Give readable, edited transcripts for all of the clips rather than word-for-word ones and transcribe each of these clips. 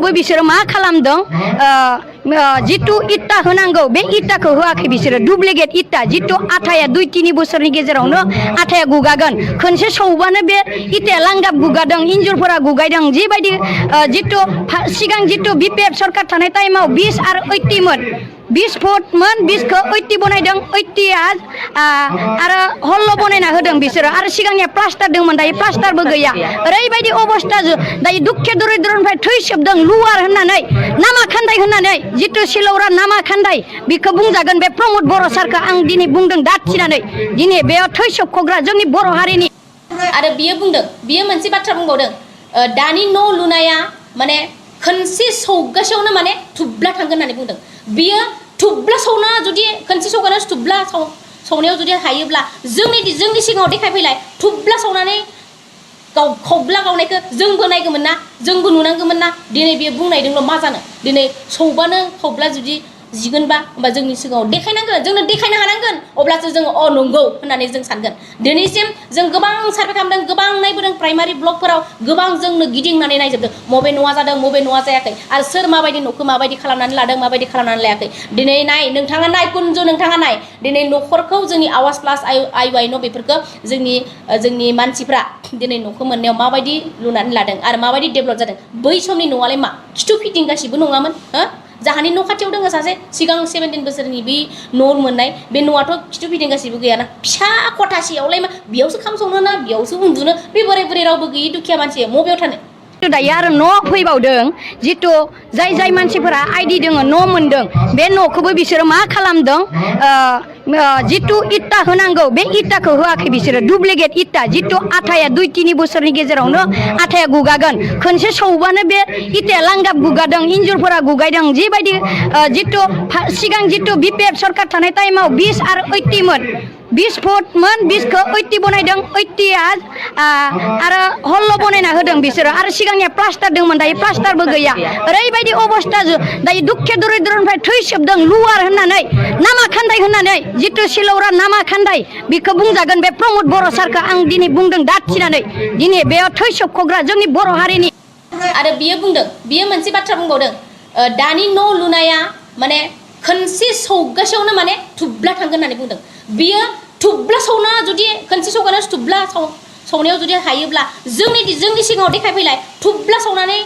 न'खौबो बिसोरो मा खालामदों जितु इटा होनांगौ बे इटाखौ होआखै बिसोरो डुप्लिकेट इटा जितु आथाया 2-3 बोसोरनि गेजेरावनो आथाया गुगागोन खनसे सौबानो बे इटाया लांगाब गुगादों इन्जुरफोरा गुगायदों जिबायदि जितु सिगां जितु बिपिएफ सरकार थानाय टाइमाव 20 आरो 80 मोन 20 फुटमोन 20 खौ 80 बनायदों 80 आरो हल्ल बनायना होदों बिसोरो आरो सिगांनिया प्लास्टार दंमोन दायो प्लास्टारबो गैया ओरैबायदि अबस्था दायो दुखे दरिद्रनिफ्राय थैसोबदों लुवार होननानै नामा खान्दाय होननानै जितु सिलौरा नामा खान्दाय बेखौ बुंजागोन बे प्रमद बर' सारखौ आं दिनै बुंदों दाथिनानै दिनै बेयाव थैसोबखग्रा जोंनि बर' हारिनि आरो बियो बुंदों बियो मोनसे बाथ्रा बुंबावदों दानि न' लुनाया माने खनसे सौगासेयावनो माने थुब्ला थांगोन होननानै बुंदों बियो थुब्ला सौना जुदि खनसे सौगानो थुब्ला सौनायाव जुदि हायोब्ला जोंनि सिगाङाव देखायफैलाय थुब्ला सौनानै खौब्ला गावनायखौ जोंबो नायगौमोन ना जोंबो नुनांगौमोन ना दिनै बियो बुंनायदोंल' मा जानो दिनै सौबानो खौब्ला जुदि जिगोनबा होमबा जोंनि सिगाङाव देखायनांगोन जोंनो देखायनो हानांगोन अब्लासो जोङो अ नंगौ होननानै जों सानगोन दिनैसिम जों गोबां सार्भे खालामदों गोबां नायबोदों प्राइमारि ब्लकफोराव गोबां जोंनो गिदिंनानै नायजोबदों मबे न'आ जादों मबे न'आ जायाखै आरो सोर माबायदि न'खौ माबायदि खालामनानै लादों माबायदि खालामनानै लायाखै दिनै नाय नोंथाङा नाय कुनजु नोंथाङा नाय दिनै न'खरखौ जोंनि आवाज प्लास आइ न' बेफोरखौ जोंनि मानसिफ्रा दिनै न'खौ मोननायाव माबायदि लुनानै लादों आरो माबायदि डेभेलप जादों बै समनि न'आलाय मा खिथु फिटिं गासिबो नङामोन हो जाहानि न' खाथियाव दङ सासे सिगां 17 बोसोरनि बे न' मोननाय बे न'आथ' खिथु फिटिं गासिबो गैयाना फिसा खथासेयावलाय मा बेयावसो खाम संनो ना बेयावसो उन्दुनो बे बोराय बुरै रावबो गैयि दुखिया मानसि मबेयाव थानो दायो आरो न' फैबावदों जितु जाय मानसिफोरा आइडि दङ न' मोनदों बे न'खौबो बिसोरो मा खालामदों जितु इटा होनांगौ बे इटाखौ होआखै बिसोरो डुप्लिकेट इटा जितु आथाया 2-3 बोसोरनि गेजेरावनो आथाया गुगागोन खनसे सौबानो बे इटाया लांगाब गुगादों इन्जुरफोरा गुगायदों जिबायदि जितु सिगां जितु बिपिएफ सरकार थानाय टाइमाव 20 आरो 80 मोन 20 फुटमोन 20 खौ 80 बनायदों 80 आरो हल्ल बनायना होदों बिसोरो आरो सिगांनिया प्लास्टार दंमोन दायो प्लास्टारबो गैया ओरैबायदि अबस्था दायो दुखे दरिद्रनिफ्राय थैसोबदों लुवार होननानै नामा खान्दाय होननानै जितु सिलौरा नामा खान्दाय बेखौ बुंजागोन बे प्रमद बर' सारखौ आं दिनै बुंदों दाथिनानै दिनै बेयाव थैसोबखग्रा जोंनि बर' हारिनि आरो बियो बुंदों बियो मोनसे बाथ्रा बुंबावदों दानि न' लुनाया माने खनसे सौगासेयावनो माने थुब्ला थांगोन होननानै बुंदों बियो थुब्ला सौना जुदि खनसे सौगानो थुब्ला सौनायाव जुदि हायोब्ला जोंनि सिगाङाव देखायफैलाय थुब्ला सौनानै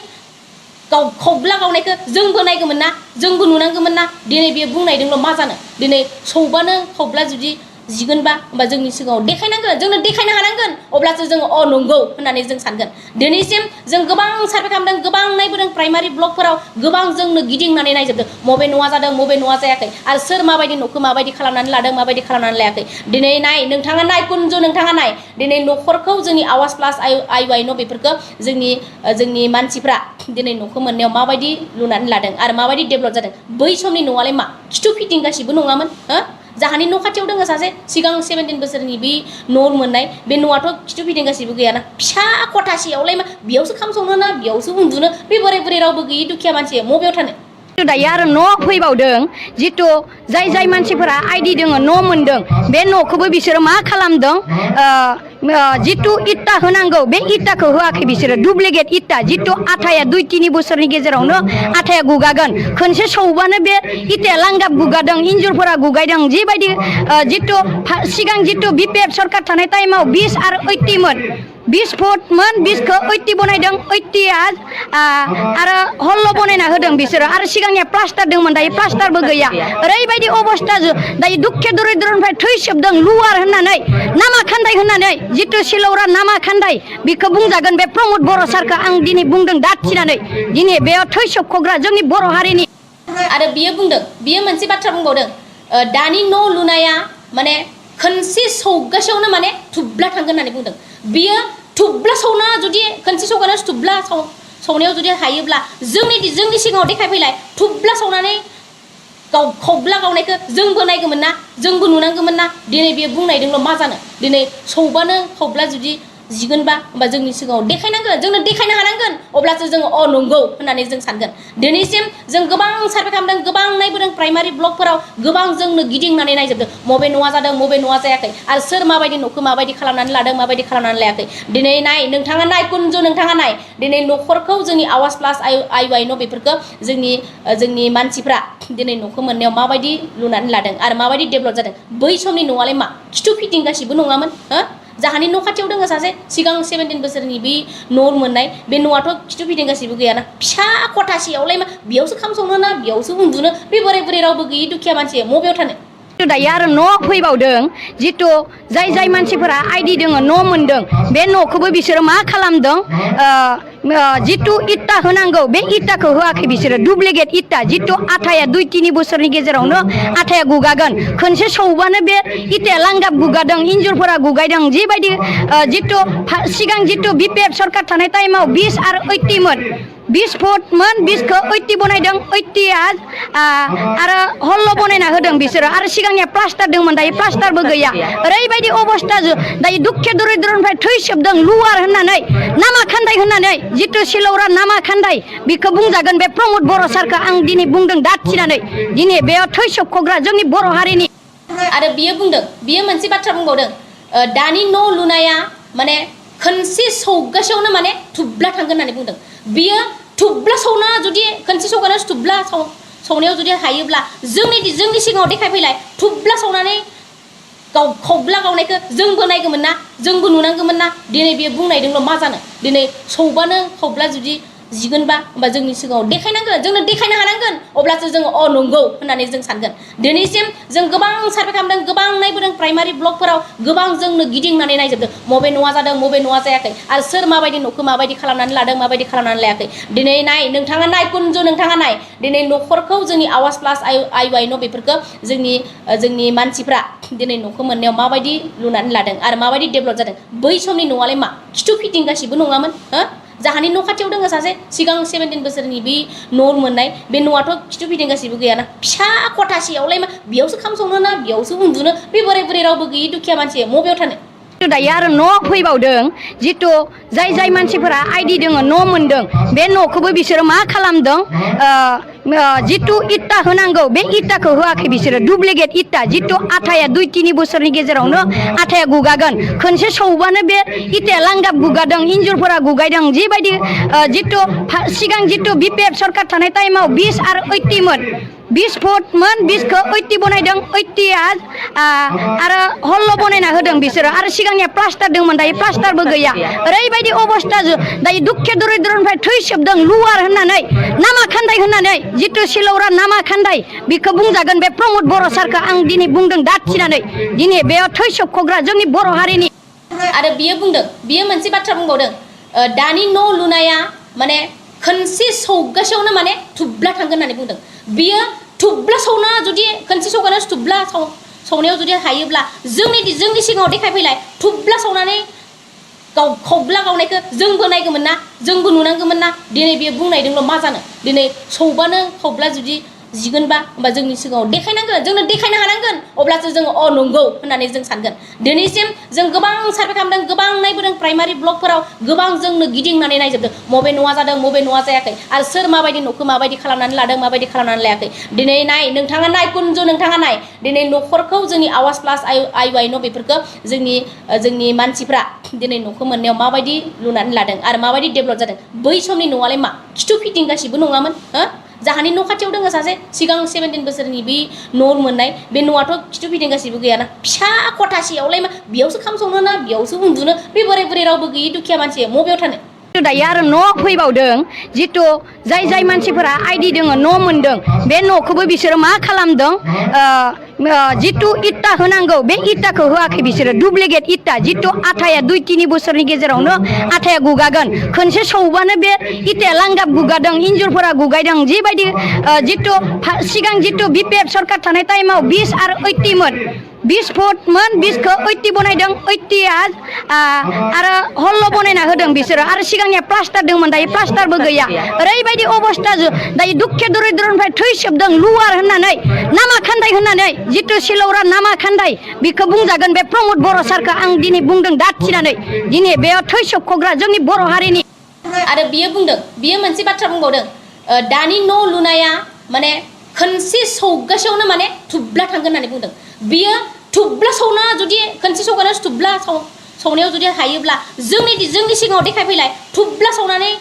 खौब्ला गावनायखौ जोंबो नायगौमोन ना जोंबो नुनांगौमोन ना दिनै बियो बुंनायदोंल' मा जानो दिनै सौबानो खौब्ला जुदि जिगोनबा होमबा जोंनि सिगाङाव देखायनांगोन जोंनो देखायनो हानांगोन अब्लासो जोङो अ नंगौ होननानै जों सानगोन दिनैसिम जों गोबां सार्भे खालामदों गोबां नायबोदों प्राइमारि ब्लकफोराव गोबां जोंनो गिदिंनानै नायजोबदों मबे न'आ जादों मबे न'आ जायाखै आरो सोर माबायदि न'खौ माबायदि खालामनानै लादों माबायदि खालामनानै लायाखै दिनै नाय नोंथाङा नाय कुनजु नोंथाङा नाय दिनै न'खरखौ जोंनि आवाज प्लास आइ न' बेफोरखौ जोंनि मानसिफ्रा दिनै न'खौ मोननायाव माबायदि लुनानै लादों आरो माबायदि डेभेलप जादों बै समनि न'आलाय मा खिथु फिटिं गासिबो नङामोन हो जाहानि न' खाथियाव दङ सासे सिगां 17 बोसोरनि बे न' मोननाय बे न'आथ' खिथु फिटिं गासिबो गैयाना फिसा खथासेयावलाय मा बेयावसो खाम संनो ना बेयावसो उन्दुनो बे बोराय बुरै रावबो गैयि दुखिया मानसि मबेयाव थानो दायो आरो न' फैबावदों जितु जाय मानसिफोरा आइडि दङ न' मोनदों बे न'खौबो बिसोरो मा खालामदों जितु इटा होनांगौ बे इटाखौ होआखै बिसोरो डुप्लिकेट इटा जितु आथाया 2-3 बोसोरनि गेजेरावनो आथाया गुगागोन खनसे सौबानो बे इटाया लांगाब गुगादों इन्जुरफोरा गुगायदों जिबायदि जितु सिगां जितु बिपिएफ सरकार थानाय टाइमाव 20 आरो 80 मोन 20 फुटमोन 20 खौ 80 बनायदों 80 आरो हल्ल बनायना होदों बिसोरो आरो सिगांनिया प्लास्टार दंमोन दायो प्लास्टारबो गैया ओरैबायदि अबस्था दायो दुखे दरिद्रनिफ्राय थैसोबदों लुवार होननानै नामा खान्दाय होननानै जितु सिलौरा नामा खान्दाय बेखौ बुंजागोन बे प्रमद बर' सारखौ आं दिनै बुंदों दाथिनानै दिनै बेयाव थैसोबखग्रा जोंनि बर' हारिनि आरो बियो बुंदों बियो मोनसे बाथ्रा बुंबावदों दानि न' लुनाया माने खनसे सौगासेयावनो माने थुब्ला थांगोन होननानै बुंदों बियो थुब्ला सौना जुदि खनसे सौगानो थुब्ला सौनायाव जुदि हायोब्ला जोंनि सिगाङाव देखायफैलाय थुब्ला सौनानै खौब्ला गावनायखौ जोंबो नायगौमोन ना जोंबो नुनांगौमोन ना दिनै बियो बुंनायदोंल' मा जानो दिनै सौबानो खौब्ला जुदि जिगोनबा होमबा जोंनि सिगाङाव देखायनांगोन जोंनो देखायनो हानांगोन अब्लासो जोङो अ नंगौ होननानै जों सानगोन दिनैसिम जों गोबां सार्भे खालामदों गोबां नायबोदों प्राइमारि ब्लकफोराव गोबां जोंनो गिदिंनानै नायजोबदों मबे न'आ जादों मबे न'आ जायाखै आरो सोर माबायदि न'खौ माबायदि खालामनानै लादों माबायदि खालामनानै लायाखै दिनै नाय नोंथाङा नाय कुनजु नोंथाङा नाय दिनै न'खरखौ जोंनि आवाज प्लास आइ वाइ न' बेफोरखौ जोंनि मानसिफ्रा दिनै न'खौ मोननायाव माबायदि लुनानै लादों आरो माबायदि डेभेलप जादों बै समनि न'आलाय मा खिथु फिदिंगासिबो नङामोन हो जाहानि न' खाथियाव दङ सासे सिगां 17 बोसोरनि बे न' मोननाय बे न'आथ' खिथु फिदिंगासिबो गैयाना फिसा खथासेयावलाय मा बेयावसो खाम संनो ना बेयावसो उन्दुनो बे बोराय बोराय रावबो गैयि दुखिया मानसिया मबेयाव थानो दायो आरो न' फैबावदों जितु जाय मानसिफोरा आइडि दोङो न' मोनदों बे न'खौबो बिसोरो मा खालामदों जितु इटा होनांगौ बे इटाखौ होआखै बिसोरो डुप्लिकेट इटा जितु आथाया 2-3 बोसोरनि गेजेरावनो आथाया गुगागोन खनसे सौबानो बे इटाया लांगाब गुगादों इन्जुरफोरा गुगायदों जिबायदि जितु सिगां जितु बिपिएफ सरकार थानाय टाइमाव 20 आरो 80 मोन 20 फुटमोन 20खौ 80 बनायदों 80आ आरो हल्ल' बनायना होदों बिसोरो आरो सिगांनिया प्लास्टार दंमोन दायो प्लास्टारबो गैया ओरैबायदि अबस्था दायो दुखे दरिद्रनिफ्राय थैसोबदों लुवार होननानै नामा खान्दाय होननानै जितु सिलौरा नामा खान्दाय बेखौ बुंजागोन बे प्रमद बर' सारखौ आं दिनै बुंदों दाथिनानै दिनै बेयाव थैसोबख'ग्रा जोंनि बर' हारिनि आरो बियो मोनसे बाथ्रा बुंबावदों दानि न' लुनाया माने खनसे सौगासेयावनो माने थुब्ला थांगोन होननानै बुंदों बियो थुब्ला सौना जुदि खनसे सौगानो थुब्ला सौनायाव जुदि हायोब्ला जोंनि सिगाङाव देखायफैलाय थुब्ला सौनानै खौब्ला गावनायखौ जोंबो नायगौमोन ना जोंबो नुनांगौमोन ना दिनै बियो बुंनायदोंल' मा जानो दिनै सौबानो खौब्ला जुदि जिगोनबा होमबा जोंनि सिगाङाव देखायनांगोन जोंनो देखायनो हानांगोन अब्लासो जोङो अ नंगौ होननानै जों सानगोन दिनैसिम जों गोबां सार्भे खालामदों गोबां नायबोदों प्राइमारि ब्लकफोराव गोबां जोंनो गिदिंनानै नायजोबदों मबे न'आ जादों मबे न'आ जायाखै आरो सोर माबायदि न'खौ माबायदि खालामनानै लादों माबायदि खालामनानै लायाखै दिनै नाय नोंथाङा नाय कुनजु नोंथाङा नाय दिनै न'खरखौ जोंनि आवाज प्लास आइ वाइ न' बेफोरखौ जोंनि मानसिफ्रा दिनै न'खौ मोननायाव माबायदि लुनानै लादों आरो माबायदि डेभेलप जादों बै समनि न'आलाय मा खिथु फिदिंगासिबो नङामोन हो जाहानि न' खाथियाव दङ सासे सिगां 17 बोसोरनि बे न' मोननाय बे न'आथ' खिथु फिदिंगासिबो गैयाना फिसा खथासेयावलाय मा बेयावसो खाम संनो ना बेयावसो उन्दुनो बे बोराय बोराय रावबो गैयि दुखिया मानसिया मबेयाव थानो दायो आरो न' फैबावदों जितु जाय मानसिफोरा आइडि दोङो न' मोनदों बे न'खौबो बिसोरो मा खालामदों जितु इटा होनांगौ बे इटाखौ होआखै बिसोरो डुप्लिकेट इटा जितु आथाया 2-3 बोसोरनि गेजेरावनो आथाया गुगागोन खनसे सौबानो बे इटाया लांगाब गुगादों इन्जुरफोरा गुगायदों जिबायदि जितु सिगां जितु बिपिएफ सरकार थानाय टाइमाव 20 आरो 80 मोन 20 फुटमोन 20खौ 80 बनायदों 80आ आरो हल्ल' बनायना होदों बिसोरो आरो सिगांनिया प्लास्टार दंमोन दायो प्लास्टारबो गैया ओरैबायदि अबस्था दायो दुखे दरिद्रनिफ्राय थैसोबदों लुवार होननानै नामा खान्दाय होननानै जितु सिलौरा नामा खान्दाय बेखौ बुंजागोन बे प्रमद बर' सारखौ आं दिनै बुंदों दाथिनानै दिनै बेयाव थैसोबख'ग्रा जोंनि बर' हारिनि आरो बियो मोनसे बाथ्रा बुंबावदों दानि न' लुनाया माने खनसे सौगासेयावनो माने थुब्ला थांगोन होननानै बुंदों बियो थुब्ला सौना जुदि खनसे सौगानो थुब्ला सौनायाव जुदि हायोब्ला जोंनि सिगाङाव देखायफैलाय थुब्ला सौनानै खौब्ला गावनायखौ जोंबो नायगौमोन ना जोंबो नुनांगौमोन ना दिनै बियो बुंनायदोंल' मा जानो दिनै सौबानो खौब्ला जुदि जिगोनबा होमबा जोंनि सिगाङाव देखायनांगोन जोंनो देखायनो हानांगोन अब्लासो जोङो अ नंगौ होननानै जों सानगोन दिनैसिम जों गोबां सार्भे खालामदों गोबां नायबोदों प्राइमारि ब्लकफोराव गोबां जोंनो गिदिंनानै नायजोबदों मबे न'आ जादों मबे न'आ जायाखै आरो सोर माबायदि न'खौ माबायदि खालामनानै लादों माबायदि खालामनानै लायाखै दिनै नाय नोंथाङा नाय कुनजु नोंथाङा नाय दिनै न'खरखौ जोंनि आवाज प्लास आइ वाइ न' बेफोरखौ जोंनि मानसिफ्रा दिनै न'खौ मोननायाव माबायदि लुनानै लादों आरो माबायदि डेभेलप जादों बै समनि न'आलाय मा खिथु फिदिंगासिबो नङामोन हो जाहानि न' खाथियाव दङ सासे सिगां 17 बोसोरनि बे न' मोननाय बे न'आथ' खिथु फिदिंगासिबो गैयाना फिसा खथासेयावलाय मा बेयावसो खाम संनो ना बेयावसो उन्दुनो बे बोराय बोराय रावबो गैयि दुखिया मानसिया मबेयाव थानो दायो आरो न' फैबावदों जितु जाय मानसिफोरा आइडि दोङो न' मोनदों बे न'खौबो बिसोरो मा खालामदों जितु इटा होनांगौ बे इटाखौ होआखै बिसोरो डुप्लिकेट इटा जितु आथाया 2-3 बोसोरनि गेजेरावनो आथाया गुगागोन खनसे सौबानो बे इटाया लांगाब गुगादों इन्जुरफोरा गुगायदों जिबायदि जितु सिगां जितु बिपिएफ सरकार थानाय टाइमाव 20 आरो 80 मोन 20 फुटमोन 20खौ 80 बनायदों 80आ आरो हल्ल' बनायना होदों बिसोरो आरो सिगांनिया प्लास्टार दंमोन दायो प्लास्टारबो गैया ओरैबायदि अबस्था दायो दुखे दरिद्रनिफ्राय थैसोबदों लुवार होननानै नामा खान्दाय होननानै जितु सिलौरा नामा खान्दाय बेखौ बुंजागोन बे प्रमद बर' सारखौ आं दिनै बुंदों दाथिनानै दिनै बेयाव थैसोबख'ग्रा जोंनि बर' हारिनि आरो बियो बुंदों बियो मोनसे बाथ्रा बुंबावदों दानि न' लुनाया माने खनसे सौगासेयावनो माने थुब्ला थांगोन होननानै बुंदों बियो थुब्ला सौना जुदि खनसे सौगानो थुब्ला सौनायाव जुदि हायोब्ला जोंनि सिगाङाव देखायफैलाय थुब्ला सौनानै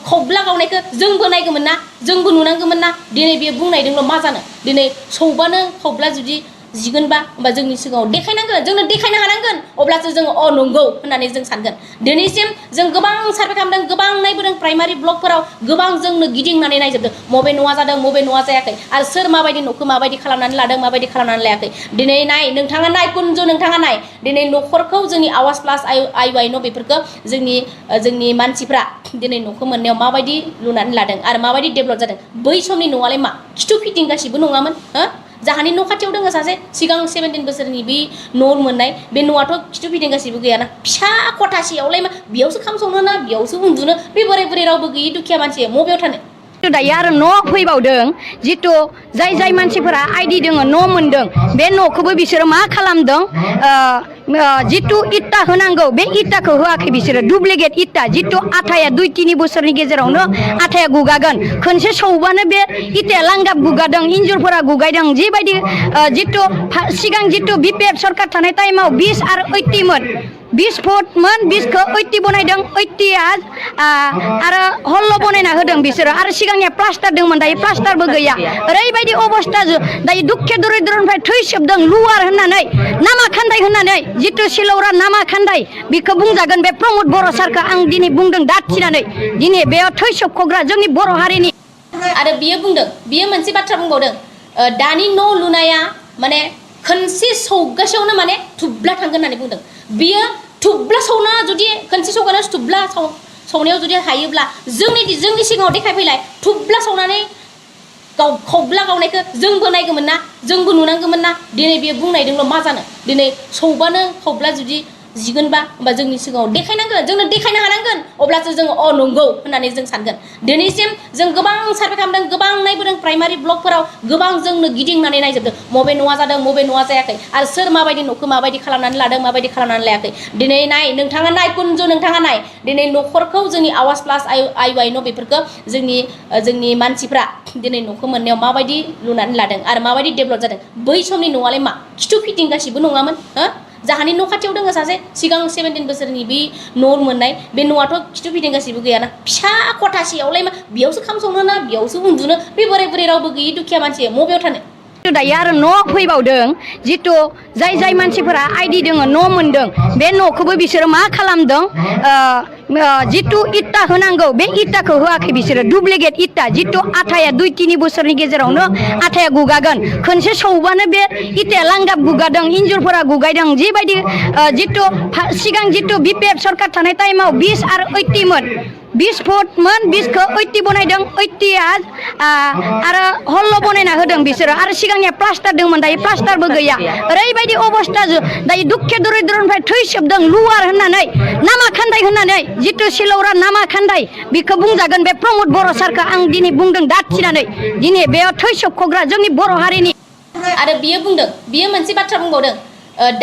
खौब्ला गावनायखौ जोंबो नायगौमोन ना जोंबो नुनांगौमोन ना दिनै बियो बुंनायदोंल' मा जानो दिनै सौबानो खौब्ला जुदि जिगोनबा होमबा जोंनि सिगाङाव देखायनांगोन जोंनो देखायनो हानांगोन अब्लासो जोङो अ नंगौ होननानै जों सानगोन दिनैसिम जों गोबां सार्भे खालामदों गोबां नायबोदों प्राइमारि ब्लकफोराव गोबां जोंनो गिदिंनानै नायजोबदों मबे न'आ जादों मबे न'आ जायाखै आरो सोर माबायदि न'खौ माबायदि खालामनानै लादों माबायदि खालामनानै लायाखै दिनै नाय नोंथाङा नाय कुनजु नोंथाङा नाय दिनै न'खरखौ जोंनि आवाज प्लास आइ वाइ न' बेफोरखौ जोंनि मानसिफ्रा दिनै न'खौ मोननायाव माबायदि लुनानै लादों आरो माबायदि डेभेलप जादों बै समनि न'आलाय मा खिथु फिटिं गासिबो नङामोन हो जाहानि न' खाथियाव दङ सासे सिगां 17 बोसोरनि बे न' मोननाय बे न'आथ' खिथु फिटिं गासिबो गैयाना फिसा खथासेयावलाय मा बेयावसो खाम संनो ना बेयावसो उन्दुनो बे बोराय बुरै रावबो गैयि दुखिया मानसि मबेयाव थानो दायो आरो न' फैबावदों जितु जाय मानसिफोरा आइडि दङ न' मोनदों बे न'खौबो बिसोरो मा खालामदों जितु इटा होनांगौ बे इटाखौ होआखै बिसोरो डुप्लिकेट इटा जितु आथाया 2-3 बोसोरनि गेजेरावनो आथाया गुगागोन खनसे सौबानो बे इटाया लांगाब गुगादों इन्जुरफोरा गुगायदों जिबायदि जितु सिगां जितु बिपिएफ सरकार थानाय टाइमाव 20 आरो 80 मोन 20 फुटमोन 20खौ 80 बनायदों 80आ आरो हल्ल' बनायना होदों बिसोरो आरो सिगांनिया प्लास्टार दंमोन दायो प्लास्टारबो गैया ओरैबायदि अबस्था दायो दुखे दरिद्रनिफ्राय थैसोबदों लुवार होननानै नामा खान्दाय होननानै जितु सिलौरा नामा खान्दाय बेखौ बुंजागोन बे प्रमद बर' सारखौ आं दिनै बुंदों दाथिनानै दिनै बेयाव थैसोबख'ग्रा जोंनि बर' हारिनि आरो बियो बुंदों बियो मोनसे बाथ्रा बुंबावदों दानि न' लुनाया माने खनसे सौगासेयावनो माने थुब्ला थांगोन होननानै बुंदों बियो थुब्ला सौना जुदि खनसे सौगानो थुब्ला सौनायाव जुदि हायोब्ला जोंनि सिगाङाव देखायफैलाय थुब्ला सौनानै खौब्ला गावनायखौ जोंबो नायगौमोन ना जोंबो नुनांगौमोन ना दिनै बियो बुंनायदोंल' मा जानो दिनै सौबानो खौब्ला जुदि जिगोनबा होमबा जोंनि सिगाङाव देखायनांगोन जोंनो देखायनो हानांगोन अब्लासो जोङो अ नंगौ होननानै जों सानगोन दिनैसिम जों गोबां सार्भे खालामदों गोबां नायबोदों प्राइमारि ब्लकफोराव गोबां जोंनो गिदिंनानै नायजोबदों मबे न'आ जादों मबे न'आ जायाखै आरो सोर माबायदि न'खौ माबायदि खालामनानै लादों माबायदि खालामनानै लायाखै दिनै नाय नोंथाङा नाय कुनजु नोंथाङा नाय दिनै न'खरखौ जोंनि आवाज प्लास आइ वाइ न' बेफोरखौ जोंनि मानसिफ्रा दिनै न'खौ मोननायाव माबायदि लुनानै लादों आरो माबायदि डेभेलप जादों बै समनि न'आलाय मा खिथु फिटिं गासिबो नङामोन हो जाहानि न' खाथियाव दङ सासे सिगां 17 बोसोरनि बे न' मोननाय बे न'आथ' खिथु फिटिं गासिबो गैयाना फिसा खथासेयावलाय मा बेयावसो खाम संनो ना बेयावसो उन्दुनो बे बोराय बुरै रावबो गैयि दुखिया मानसि मबेयाव थानो दायो आरो न' फैबावदों जितु जाय मानसिफोरा आइडि दङ न' मोनदों बे न'खौबो बिसोरो मा खालामदों जितु इटा होनांगौ बे इटाखौ होआखै बिसोरो डुप्लिकेट इटा जितु आथाया 2-3 बोसोरनि गेजेरावनो आथाया गुगागोन खनसे सौबानो बे इटाया लांगाब गुगादों इन्जुरफोरा गुगायदों जिबायदि जितु सिगां जितु बिपिएफ सरकार थानाय टाइमाव 20 आरो 80 मोन 20 फुटमोन 20खौ 80 बनायदों 80आ आरो हल्ल' बनायना होदों बिसोरो आरो सिगांनिया प्लास्टार दंमोन दायो प्लास्टारबो गैया ओरैबायदि अबस्था दायो दुखे दरिद्रनिफ्राय थैसोबदों लुवार होननानै नामा खान्दाय होननानै जितु सिलौरा नामा खान्दाय बेखौ बुंजागोन बे प्रमद बर' सारखौ आं दिनै बुंदों दाथिनानै दिनै बेयाव थैसोबख'ग्रा जोंनि बर' हारिनि आरो बियो बुंदों बियो मोनसे बाथ्रा बुंबावदों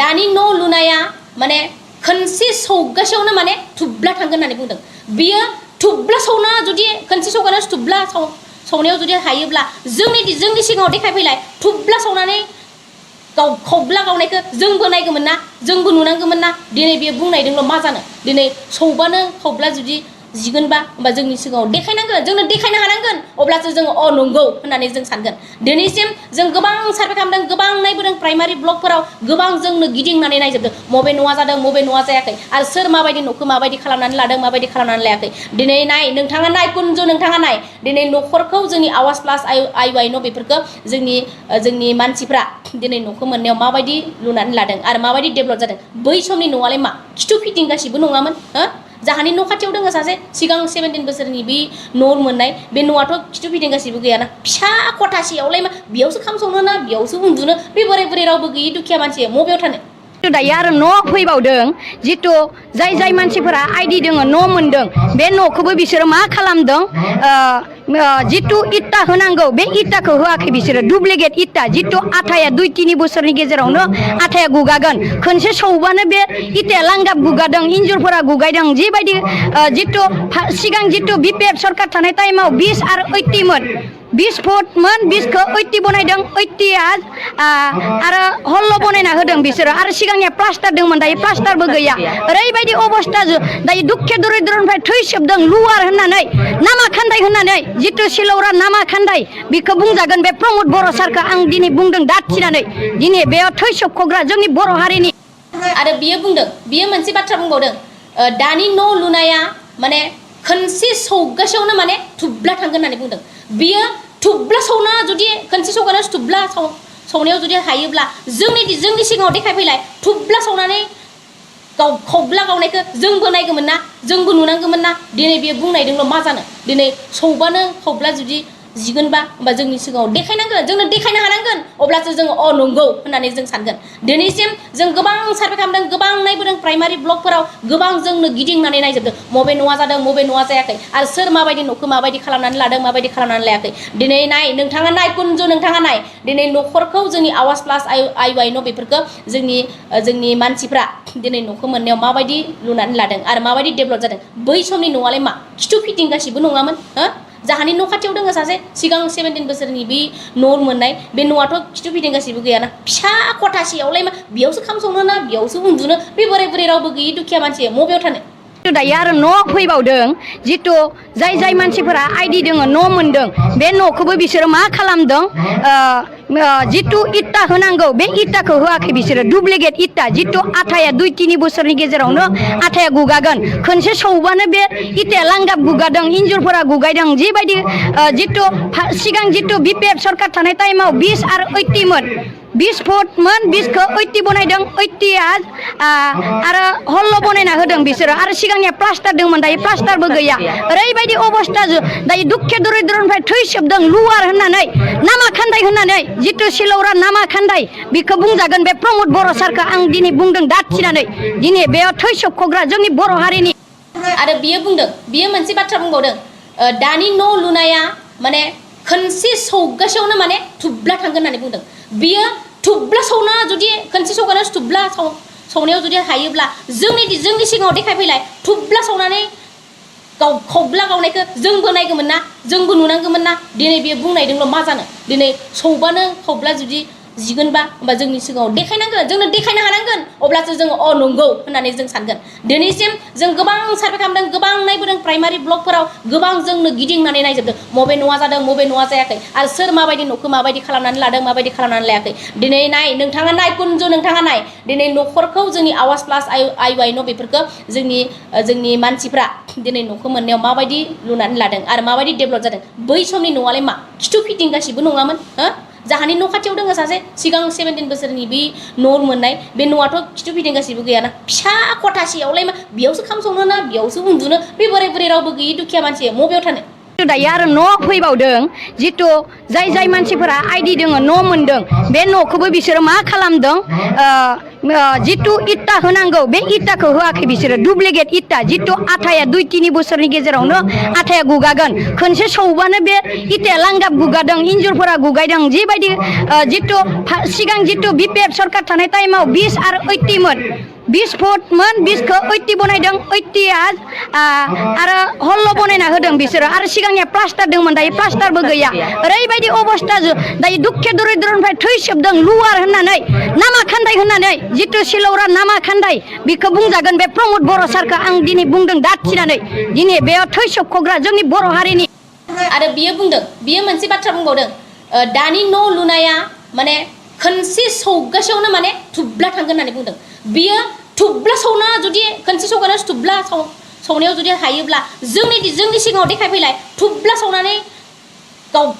दानि न' लुनाया माने खनसे सौगासेयावनो माने थुब्ला थांगोन होननानै बुंदों बियो थुब्ला सौना जुदि खनसे सौगानो थुब्ला सौनायाव जुदि हायोब्ला जोंनि सिगाङाव देखायफैलाय थुब्ला सौनानै खौब्ला गावनायखौ जोंबो नायगौमोन ना जोंबो नुनांगौमोन ना दिनै बियो बुंनायदोंल' मा जानो दिनै सौबानो खौब्ला जुदि जिगोनबा होमबा जोंनि सिगाङाव देखायनांगोन जोंनो देखायनो हानांगोन अब्लासो जोङो अ नंगौ होननानै जों सानगोन दिनैसिम जों गोबां सार्भे खालामदों गोबां नायबोदों प्राइमारि ब्लकफोराव गोबां जोंनो गिदिंनानै नायजोबदों मबे न'आ जादों मबे न'आ जायाखै आरो सोर माबायदि न'खौ माबायदि खालामनानै लादों माबायदि खालामनानै लायाखै दिनै नाय नोंथाङा नाय कुनजु नोंथाङा नाय दिनै न'खरखौ जोंनि आवाज प्लास आइ वाइ न' बेफोरखौ जोंनि मानसिफ्रा दिनै न'खौ मोननायाव माबायदि लुनानै लादों आरो माबायदि डेभेलप जादों बै समनि न'आलाय मा खिथु फिटिं गासिबो नङामोन हो जाहानि न' खाथियाव दङ सासे सिगां 17 बोसोरनि बे न' मोननाय बे न'आथ' खिथु फिदिं गासिबो गैयाना फिसा खथासेयावलाय मा बेयावसो खाम संनो ना बेयावसो उन्दुनो बे बोराय बुरै रावबो गैयि दुखिया मानसिया मबेयाव थानो दायो आरो न' फैबावदों जितु जाय मानसिफोरा आइडि दोङो न' मोनदों बे न'खौबो बिसोरो मा खालामदों जितु इटा होनांगौ बे इटाखौ होआखै बिसोरो डुप्लिकेट इटा जितु आथाया 2-3 बोसोरनि गेजेरावनो आथाया गुगागोन खनसे सौबानो बे इटाया लांगाब गुगादों इन्जुरफोरा गुगायदों जिबायदि जितु सिगां जितु बिपिएफ सरकार थानाय टाइमाव 20 आरो 80 मोन 20 फुटमोन 20खौ 80 बनायदों 80आ आरो हल्ल' बनायना होदों बिसोरो आरो सिगांनिया प्लास्टार दंमोन दायो प्लास्टारबो गैया ओरैबायदि अबस्था दायो दुखे दरिद्रनिफ्राय थैसोबदों लुवार होननानै नामा खान्दाय होननानै जितु सिलौरा नामा खान्दाय बेखौ बुंजागोन बे प्रमद बर' सारखौ आं दिनै बुंदों दाथिनानै दिनै बेयाव थैसोबख'ग्रा जोंनि बर' हारिनि आरो बियो बुंदों बियो मोनसे बाथ्रा बुंबावदों दानि न' लुनाया माने खनसे सौगासेयावनो माने थुब्ला थांगोन होननानै बुंदों बियो थुब्ला सौना जुदि खनसे सौगानो थुब्ला सौनायाव जुदि हायोब्ला जोंनि सिगाङाव देखायफैलाय थुब्ला सौनानै खौब्ला गावनायखौ जोंबो नायगौमोन ना जोंबो नुनांगौमोन ना दिनै बियो बुंनायदोंल' मा जानो दिनै सौबानो खौब्ला जुदि जिगोनबा होमबा जोंनि सिगाङाव देखायनांगोन जोंनो देखायनो हानांगोन अब्लासो जोङो नंगौ होननानै जों सानगोन दिनैसिम जों गोबां सार्भे खालामदों गोबां नायबोदों प्राइमारि ब्लकफोराव गोबां जोंनो गिदिंनानै नायजोबदों मबे न'आ जादों मबे न'आ जायाखै आरो सोर माबायदि न'खौ माबायदि खालामनानै लादों माबायदि खालामनानै लायाखै दिनै नाय नोंथाङा नाय कुनजु नोंथाङा नाय दिनै न'खरखौ जोंनि आवाज प्लास आइ न' बेफोरखौ जोंनि मानसिफ्रा दिनै न'खौ मोननायाव माबायदि लुनानै लादों आरो माबायदि डेभेलप जादों बै समनि न'आलाय मा खिथु फिटिं गासिबो नङामोन हो जाहानि न' खाथियाव दङ सासे सिगां 17 बोसोरनि बे न' मोननाय बे न'आथ' खिथु फिदिं गासिबो गैयाना फिसा खथासेयावलाय मा बेयावसो खाम संनो ना बेयावसो उन्दुनो बे बोराय बुरै रावबो गैयि दुखिया मानसिया मबेयाव थानो दायो आरो न' फैबावदों जितु जाय मानसिफोरा आइडि दोङो न' मोनदों बे न'खौबो बिसोरो मा खालामदों जितु इटा होनांगौ बे इटाखौ होआखै बिसोरो डुप्लिकेट इटा जितु आथाया 2-3 बोसोरनि गेजेरावनो आथाया गुगागोन खनसे सौबानो बे इटाया लांगाब गुगादों इन्जुरफोरा गुगायदों जिबायदि जितु सिगां जितु बिपिएफ सरकार थानाय टाइमाव 20 आरो 80 मोन 20 फुटमोन 20खौ 80 बनायदों 80आ आरो हल्ल' बनायना होदों बिसोरो आरो सिगांनिया प्लास्टार दंमोन दायो प्लास्टारबो गैया ओरैबायदि अबस्था दायो दुखे दरिद्रनिफ्राय थैसोबदों लुवार होननानै नामा खान्दाय होननानै जितु सिलौरा नामा खान्दाय बेखौ बुंजागोन बे प्रमद बर' सारखौ आं दिनै बुंदों दाथिनानै दिनै बेयाव थैसोबख'ग्रा जोंनि बर' हारिनि आरो बियो बुंदों बियो मोनसे बाथ्रा बुंबावदों दानि न' लुनाया माने खनसे सौगासेयावनो माने थुब्ला थांगोन होननानै बुंदों बियो थुब्ला सौना जुदि खनसे सौगानो थुब्ला सौनायाव जुदि हायोब्ला जोंनि सिगाङाव देखायफैलाय थुब्ला सौनानै खौब्ला गावनायखौ जोंबो नायगौमोन ना जोंबो नुनांगौमोन ना दिनै बियो बुंनायदोंल' मा जानो दिनै सौबानो खौब्ला जुदि जिगोनबा होमबा जोंनि सिगाङाव देखायनांगोन जोंनो देखायनो हानांगोन अब्लासो जोङो नंगौ होननानै जों सानगोन दिनैसिम जों गोबां सार्भे खालामदों गोबां नायबोदों प्राइमारि ब्लकफोराव गोबां जोंनो गिदिंनानै नायजोबदों मबे न'आ जादों मबे न'आ जायाखै आरो सोर माबायदि न'खौ माबायदि खालामनानै लादों माबायदि खालामनानै लायाखै दिनै नाय नोंथाङा नाय कुनजु नोंथाङा नाय दिनै न'खरखौ जोंनि आवाज प्लास आइ न' बेफोरखौ जोंनि मानसिफ्रा दिनै न'खौ मोननायाव माबायदि लुनानै लादों आरो माबायदि डेभेलप जादों बै समनि न'आलाय मा खिथु फिटिं गासिबो नङामोन हो जाहानि न' खाथियाव दङ सासे सिगां 17 बोसोरनि बे न' मोननाय बे न'आथ' खिथु फिदिं गासिबो गैयाना फिसा खथासेयावलाय मा बेयावसो खाम संनो ना बेयावसो उन्दुनो बे बोराय बुरै रावबो गैयि दुखिया मानसिया मबेयाव थानो दायो आरो न' फैबावदों जितु जाय मानसिफोरा आइडि दोङो न' मोनदों बे न'खौबो बिसोरो मा खालामदों जितु इटा होनांगौ बे इटाखौ होआखै बिसोरो डुप्लिकेट इटा जितु आथाया 2-3 बोसोरनि गेजेरावनो आथाया गुगागोन खनसे सौबानो बे इटाया लांगाब गुगादों इन्जुरफोरा गुगायदों जिबायदि जितु सिगां जितु बिपिएफ सरकार थानाय टाइमाव 20 आरो 80 मोन 20 फुटमोन 20खौ 80 बनायदों 80आ आरो हल्ल' बनायना होदों बिसोरो आरो सिगांनिया प्लास्टार दंमोन दायो प्लास्टारबो गैया ओरैबायदि अबस्था दायो दुखे दरिद्रनिफ्राय थैसोबदों लुवार होननानै नामा खान्दाय होननानै जितु सिलौरा नामा खान्दाय बेखौ बुंजागोन बे प्रमद बर' सारखौ आं दिनै बुंदों दाथिनानै दिनै बेयाव थैसोबख'ग्रा जोंनि बर' हारिनि आरो बियो बुंदों बियो मोनसे बाथ्रा बुंबावदों दानि न' लुनाया माने खनसे सौगासेयावनो माने थुब्ला थांगोन होननानै बुंदों बियो थुब्ला सौना जुदि खनसे सौगानो थुब्ला सौनायाव जुदि हायोब्ला जोंनि सिगाङाव देखायफैलाय थुब्ला सौनानै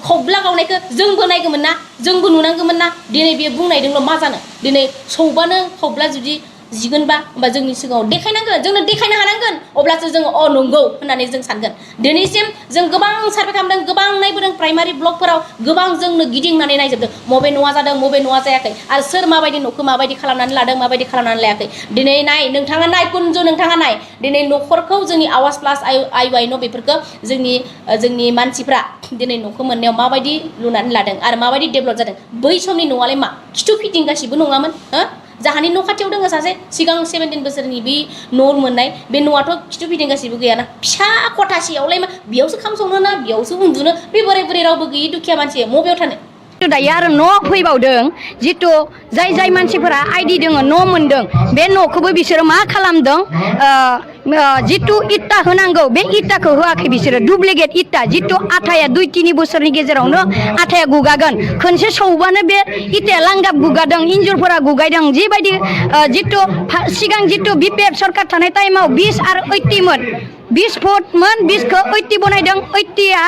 खौब्ला गावनायखौ जोंबो नायगौमोन ना जोंबो नुनांगौमोन ना दिनै बियो बुंनायदोंल' मा जानो दिनै सौबानो खौब्ला जुदि जिगोनबा होमबा जोंनि सिगाङाव देखायनांगोन जोंनो देखायनो हानांगोन अब्लासो जोङो अ नंगौ होननानै जों सानगोन दिनैसिम जों गोबां सार्भे खालामदों गोबां नायबोदों प्राइमारि ब्लकफोराव गोबां जोंनो गिदिंनानै नायजोबदों मबे न'आ जादों मबे न'आ जायाखै आरो सोर माबायदि न'खौ माबायदि खालामनानै लादों माबायदि खालामनानै लायाखै दिनै नाय नोंथाङा नाय कुनजु नोंथाङा नाय दिनै न'खरखौ जोंनि आवाज प्लास आइ वाइ न' बेफोरखौ जोंनि मानसिफ्रा दिनै न'खौ मोननायाव माबायदि लुनानै लादों आरो माबायदि डेभेलप जादों बै समनि न'आलाय मा खिथु फिटिं गासिबो नङामोन हो जाहानि न' खाथियाव दङ सासे सिगां 17 बोसोरनि बे न' मोननाय बे न'आथ' खिथु फिटिं गासिबो गैयाना फिसा खथासेयावलाय मा बेयावसो खाम संनो ना बेयावसो उन्दुनो बे बोराय बुरै रावबो गैयि दुखिया मानसि मबेयाव थानो दायो आरो न' फैबावदों जितु जाय मानसिफोरा आइडि दङ न' मोनदों बे न'खौबो बिसोरो मा खालामदों जितु इटा होनांगौ बे इटाखौ होआखै बिसोरो डुप्लिकेट इटा जितु आथाया 2-3 बोसोरनि गेजेरावनो आथाया गुगागोन खनसे सौबानो बे इटाया लांगाब गुगादों इन्जुरफोरा गुगायदों जिबायदि जितु सिगां जितु बिपिएफ सरकार थानाय टाइमाव 20 आरो 80 मोन 20 फुटमोन 20खौ 80 बनायदों 80आ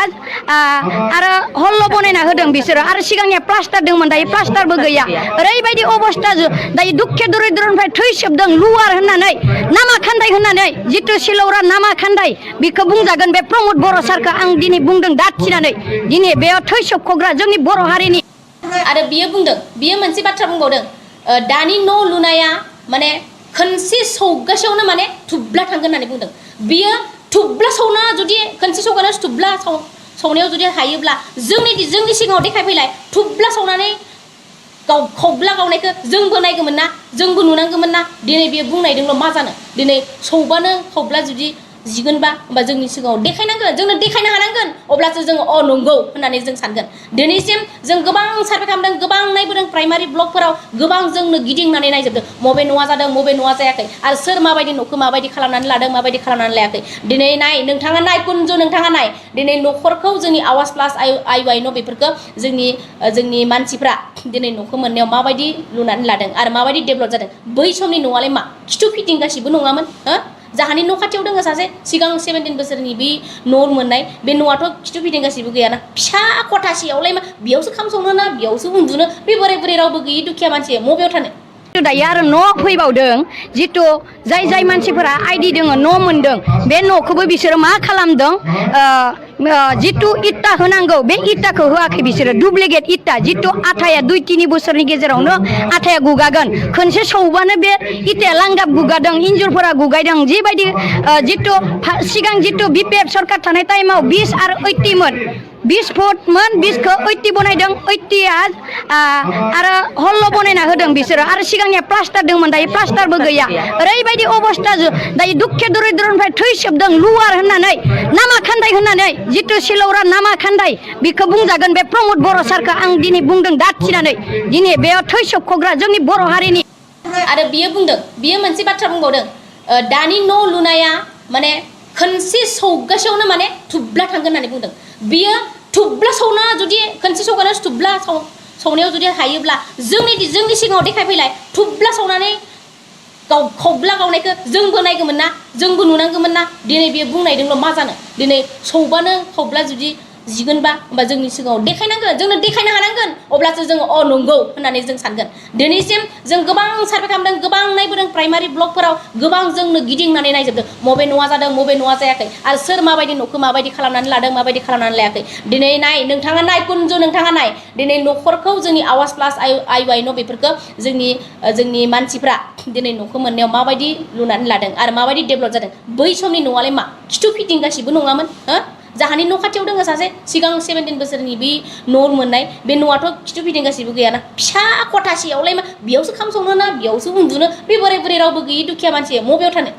आरो हल्ल' बनायना होदों बिसोरो आरो सिगांनिया प्लास्टार दंमोन दायो प्लास्टारबो गैया ओरैबायदि अबस्था दायो दुखे दरिद्रनिफ्राय थैसोबदों लुवार होननानै नामा खान्दाय होननानै जितु सिलौरा नामा खान्दाय बेखौ बुंजागोन बे प्रमद बर' सारखौ आं दिनै बुंदों दाथिनानै दिनै बेयाव थैसोबख'ग्रा जोंनि बर' हारिनि आरो बियो मोनसे बाथ्रा बुंबावदों दानि न' लुनाया माने खनसे सौगासेयावनो माने थुब्ला थांगोन होननानै बुंदों बियो थुब्ला सौना जुदि खनसे सौगानो थुब्ला सौनायाव जुदि हायोब्ला जोंनि सिगाङाव देखायफैलाय थुब्ला सौनानै खौब्ला गावनायखौ जोंबो नायगौमोन ना जोंबो नुनांगौमोन ना दिनै बियो बुंनायदोंल' मा जानो दिनै सौबानो खौब्ला जुदि जिगोनबा होमबा जोंनि सिगाङाव देखायनांगोन जोंनो देखायनो हानांगोन अब्लासो जोङो अ नंगौ होननानै जों सानगोन दिनैसिम जों गोबां सार्भे खालामदों गोबां नायबोदों प्राइमारि ब्लकफोराव गोबां जोंनो गिदिंनानै नायजोबदों मबे न'आ जादों मबे न'आ जायाखै आरो सोर माबायदि न'खौ माबायदि खालामनानै लादों माबायदि खालामनानै लायाखै दिनै नाय नोंथाङा नाय कुनजु नोंथाङा नाय दिनै न'खरखौ जोंनि आवाज प्लास आइ वाइ न' बेफोरखौ जोंनि मानसिफ्रा दिनै न'खौ मोननायाव माबायदि लुनानै लादों आरो माबायदि डेभेलप जादों बै समनि न'आलाय मा खिथु फिटिं गासिबो नङामोन हो जाहानि न' खाथियाव दङ सासे सिगां 17 बोसोरनि बे न' मोननाय बे न'आथ' खिथु फिटिं गासिबो गैयाना फिसा खथासेयावलाय मा बेयावसो खाम संनो ना बेयावसो उन्दुनो बे बोराय बुरै रावबो गैयि दुखिया मानसि मबेयाव थानो दायो आरो न' फैबावदों जितु जाय मानसिफोरा आइडि दङ न' मोनदों बे न'खौबो बिसोरो मा खालामदों जितु इटा होनांगौ बे इटाखौ होआखै बिसोरो डुप्लिकेट इटा जितु आथाया 2-3 बोसोरनि गेजेरावनो आथाया गुगागोन खनसे सौबानो बे इटाया लांगाब गुगादों इन्जुरफोरा गुगायदों जिबायदि जितु सिगां जितु बिपिएफ सरकार थानाय टाइमाव 20 आरो 80 मोन 20 फुटमोन 20खौ 80 बनायदों 80आ आरो हल्ल' बनायना होदों बिसोरो आरो सिगांनिया प्लास्टार दंमोन दायो प्लास्टारबो गैया ओरैबायदि अबस्था दायो दुखे दरिद्रनिफ्राय थैसोबदों लुवार होननानै नामा खान्दाय होननानै जितु सिलौरा नामा खान्दाय बेखौ बुंजागोन बे प्रमद बर' सारखौ आं दिनै बुंदों दाथिनानै दिनै बेयाव थैसोबख'ग्रा जोंनि बर' हारिनि आरो बियो मोनसे बाथ्रा बुंबावदों दानि न' लुनाया माने खनसे सौगासेयावनो माने थुब्ला थांगोन होननानै बुंदों बियो थुब्ला सौना जुदि खनसे सौगानो थुब्ला सौनायाव जुदि हायोब्ला जोंनि सिगाङाव देखायफैलाय थुब्ला सौनानै खौब्ला गावनायखौ जोंबो नायगौमोन ना जोंबो नुनांगौमोन ना दिनै बियो बुंनायदोंल' मा जानो दिनै सौबानो खौब्ला जुदि जिगोनबा होमबा जोंनि सिगाङाव देखायनांगोन जोंनो देखायनो हानांगोन अब्लासो जोङो अ नंगौ होननानै जों सानगोन दिनैसिम जों गोबां सार्भे खालामदों गोबां नायबोदों प्राइमारि ब्लकफोराव गोबां जोंनो गिदिंनानै नायजोबदों मबे न'आ जादों मबे न'आ जायाखै आरो सोर माबायदि न'खौ माबायदि खालामनानै लादों माबायदि खालामनानै लायाखै दिनै नाय नोंथाङा नाय कुनजु नोंथाङा नाय दिनै न'खरखौ जोंनि आवाज प्लास आइ वाइ न' बेफोरखौ जोंनि मानसिफ्रा दिनै न'खौ मोननायाव माबायदि लुनानै लादों आरो माबायदि डेभेलप जादों बै समनि न'आलाय मा खिथु फिटिं गासिबो नङामोन हो जाहानि न' खाथियाव दङ सासे सिगां 17 बोसोरनि बे न' मोननाय बे न'आथ' खिथु फिटिं गासिबो गैयाना फिसा खथासेयावलाय मा बेयावसो खाम संनो ना बेयावसो उन्दुनो बे बोराय बुरै रावबो गैयि दुखिया मानसि मबेयाव थानो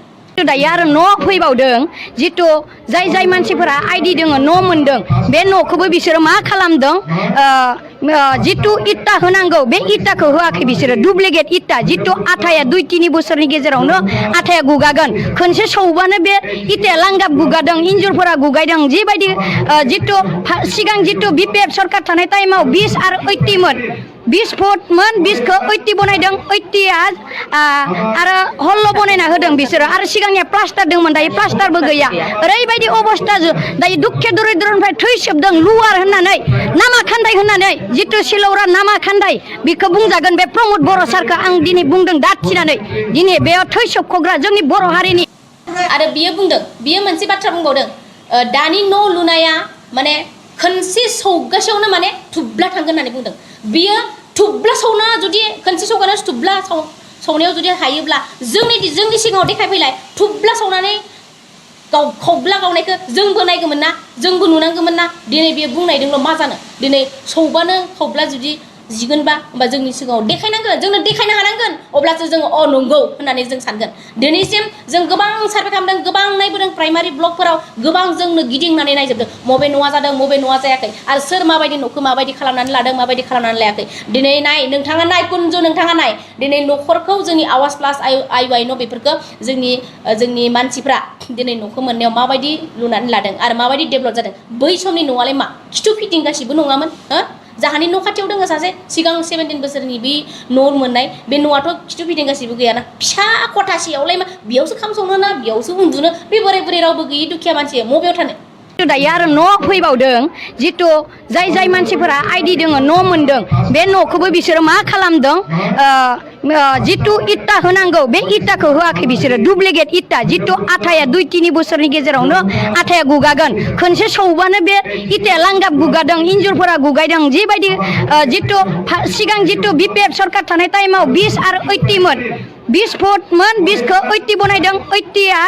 दायो आरो न' फैबावदों जितु जाय मानसिफोरा आइडि दङ न' मोनदों बे न'खौबो बिसोरो मा खालामदों जितु इटा होनांगौ बे इटाखौ होआखै बिसोरो डुप्लिकेट इटा जितु आथाया 2-3 बोसोरनि गेजेरावनो आथाया गुगागोन खनसे सौबानो बे इटाया लांगाब गुगादों इन्जुरफोरा गुगायदों जिबायदि जितु सिगां जितु बिपिएफ सरकार थानाय टाइमाव 20 आरो 80 मोन 20 फुटमोन 20खौ 80 बनायदों 80आ आरो हल्ल बनायना होदों बिसोरो आरो सिगांनिया प्लास्टार दंमोन दायो प्लास्टारबो गैया ओरैबायदि अबस्था दायो दुखे दरिद्रनिफ्राय थैसोबदों लुवार होननानै नामा खान्दाय होननानै जितु सिलौरा नामा खान्दाय बेखौ बुंजागोन बे प्रमद बर' सारखौ आं दिनै बुंदों दाथिनानै दिनै बेयाव थैसोबखग्रा जोंनि बर' हारिनि आरो बियो बुंदों बियो मोनसे बाथ्रा बुंबावदों दानि न' लुनाया माने खनसे सौगासेयावनो माने थुब्ला थांगोन होननानै बुंदों बियो थुब्ला सौना जुदि खनसे सौगानो थुब्ला सौनायाव जुदि हायोब्ला जोंनि सिगाङाव देखायफैलाय थुब्ला सौनानै खौब्ला गावनायखौ जोंबो नायगौमोन ना जोंबो नुनांगौमोन ना दिनै बियो बुंनायदोंल' मा जानो दिनै सौबानो खौब्ला जुदि जिगोनबा होमबा जोंनि सिगाङाव देखायनांगोन जोंनो देखायनो हानांगोन अब्लासो जोङो अ नंगौ होननानै जों सानगोन दिनैसिम जों गोबां सार्भे खालामदों गोबां नायबोदों प्राइमारि ब्लकफोराव गोबां जोंनो गिदिंनानै नायजोबदों मबे न'आ जादों मबे न'आ जायाखै आरो सोर माबायदि न'खौ माबायदि खालामनानै लादों माबायदि खालामनानै लायाखै दिनै नाय नोंथाङा नाय कुनजु नोंथाङा नाय दिनै न'खरखौ जोंनि आवाज प्लास आइ वाइ न' बेफोरखौ जोंनि मानसिफ्रा दिनै न'खौ मोननायाव माबायदि लुनानै लादों आरो माबायदि डेभेलप जादों बै समनि न'आलाय मा खिथु फिटिं गासिबो नङामोन हो जाहानि न' खाथियाव दङ सासे सिगां 17 बोसोरनि बे न' मोननाय बे न'आथ' खिथु फिटिं गासिबो गैयाना फिसा खथासेयावलाय मा बेयावसो खाम संनो ना बेयावसो उन्दुनो बे बोराय बोराय रावबो गैयि दुखिया मानसि मबेयाव थानो दायो आरो न' फैबावदों जितु जाय मानसिफोरा आइडि दङ न' मोनदों बे न'खौबो बिसोरो मा खालामदों जितु इटा होनांगौ बे इटाखौ होआखै बिसोरो डुप्लिकेट इटा जितु आथाया 2-3 बोसोरनि गेजेरावनो आथाया गुगागोन खनसे सौबानो बे इटाया लांगाब गुगादों इन्जुरफोरा गुगायदों जिबायदि जितु सिगां जितु बिपिएफ सरकार थानाय टाइमाव 20 आरो 80 मोन 20 फुटमोन 20खौ 80 बनायदों 80आ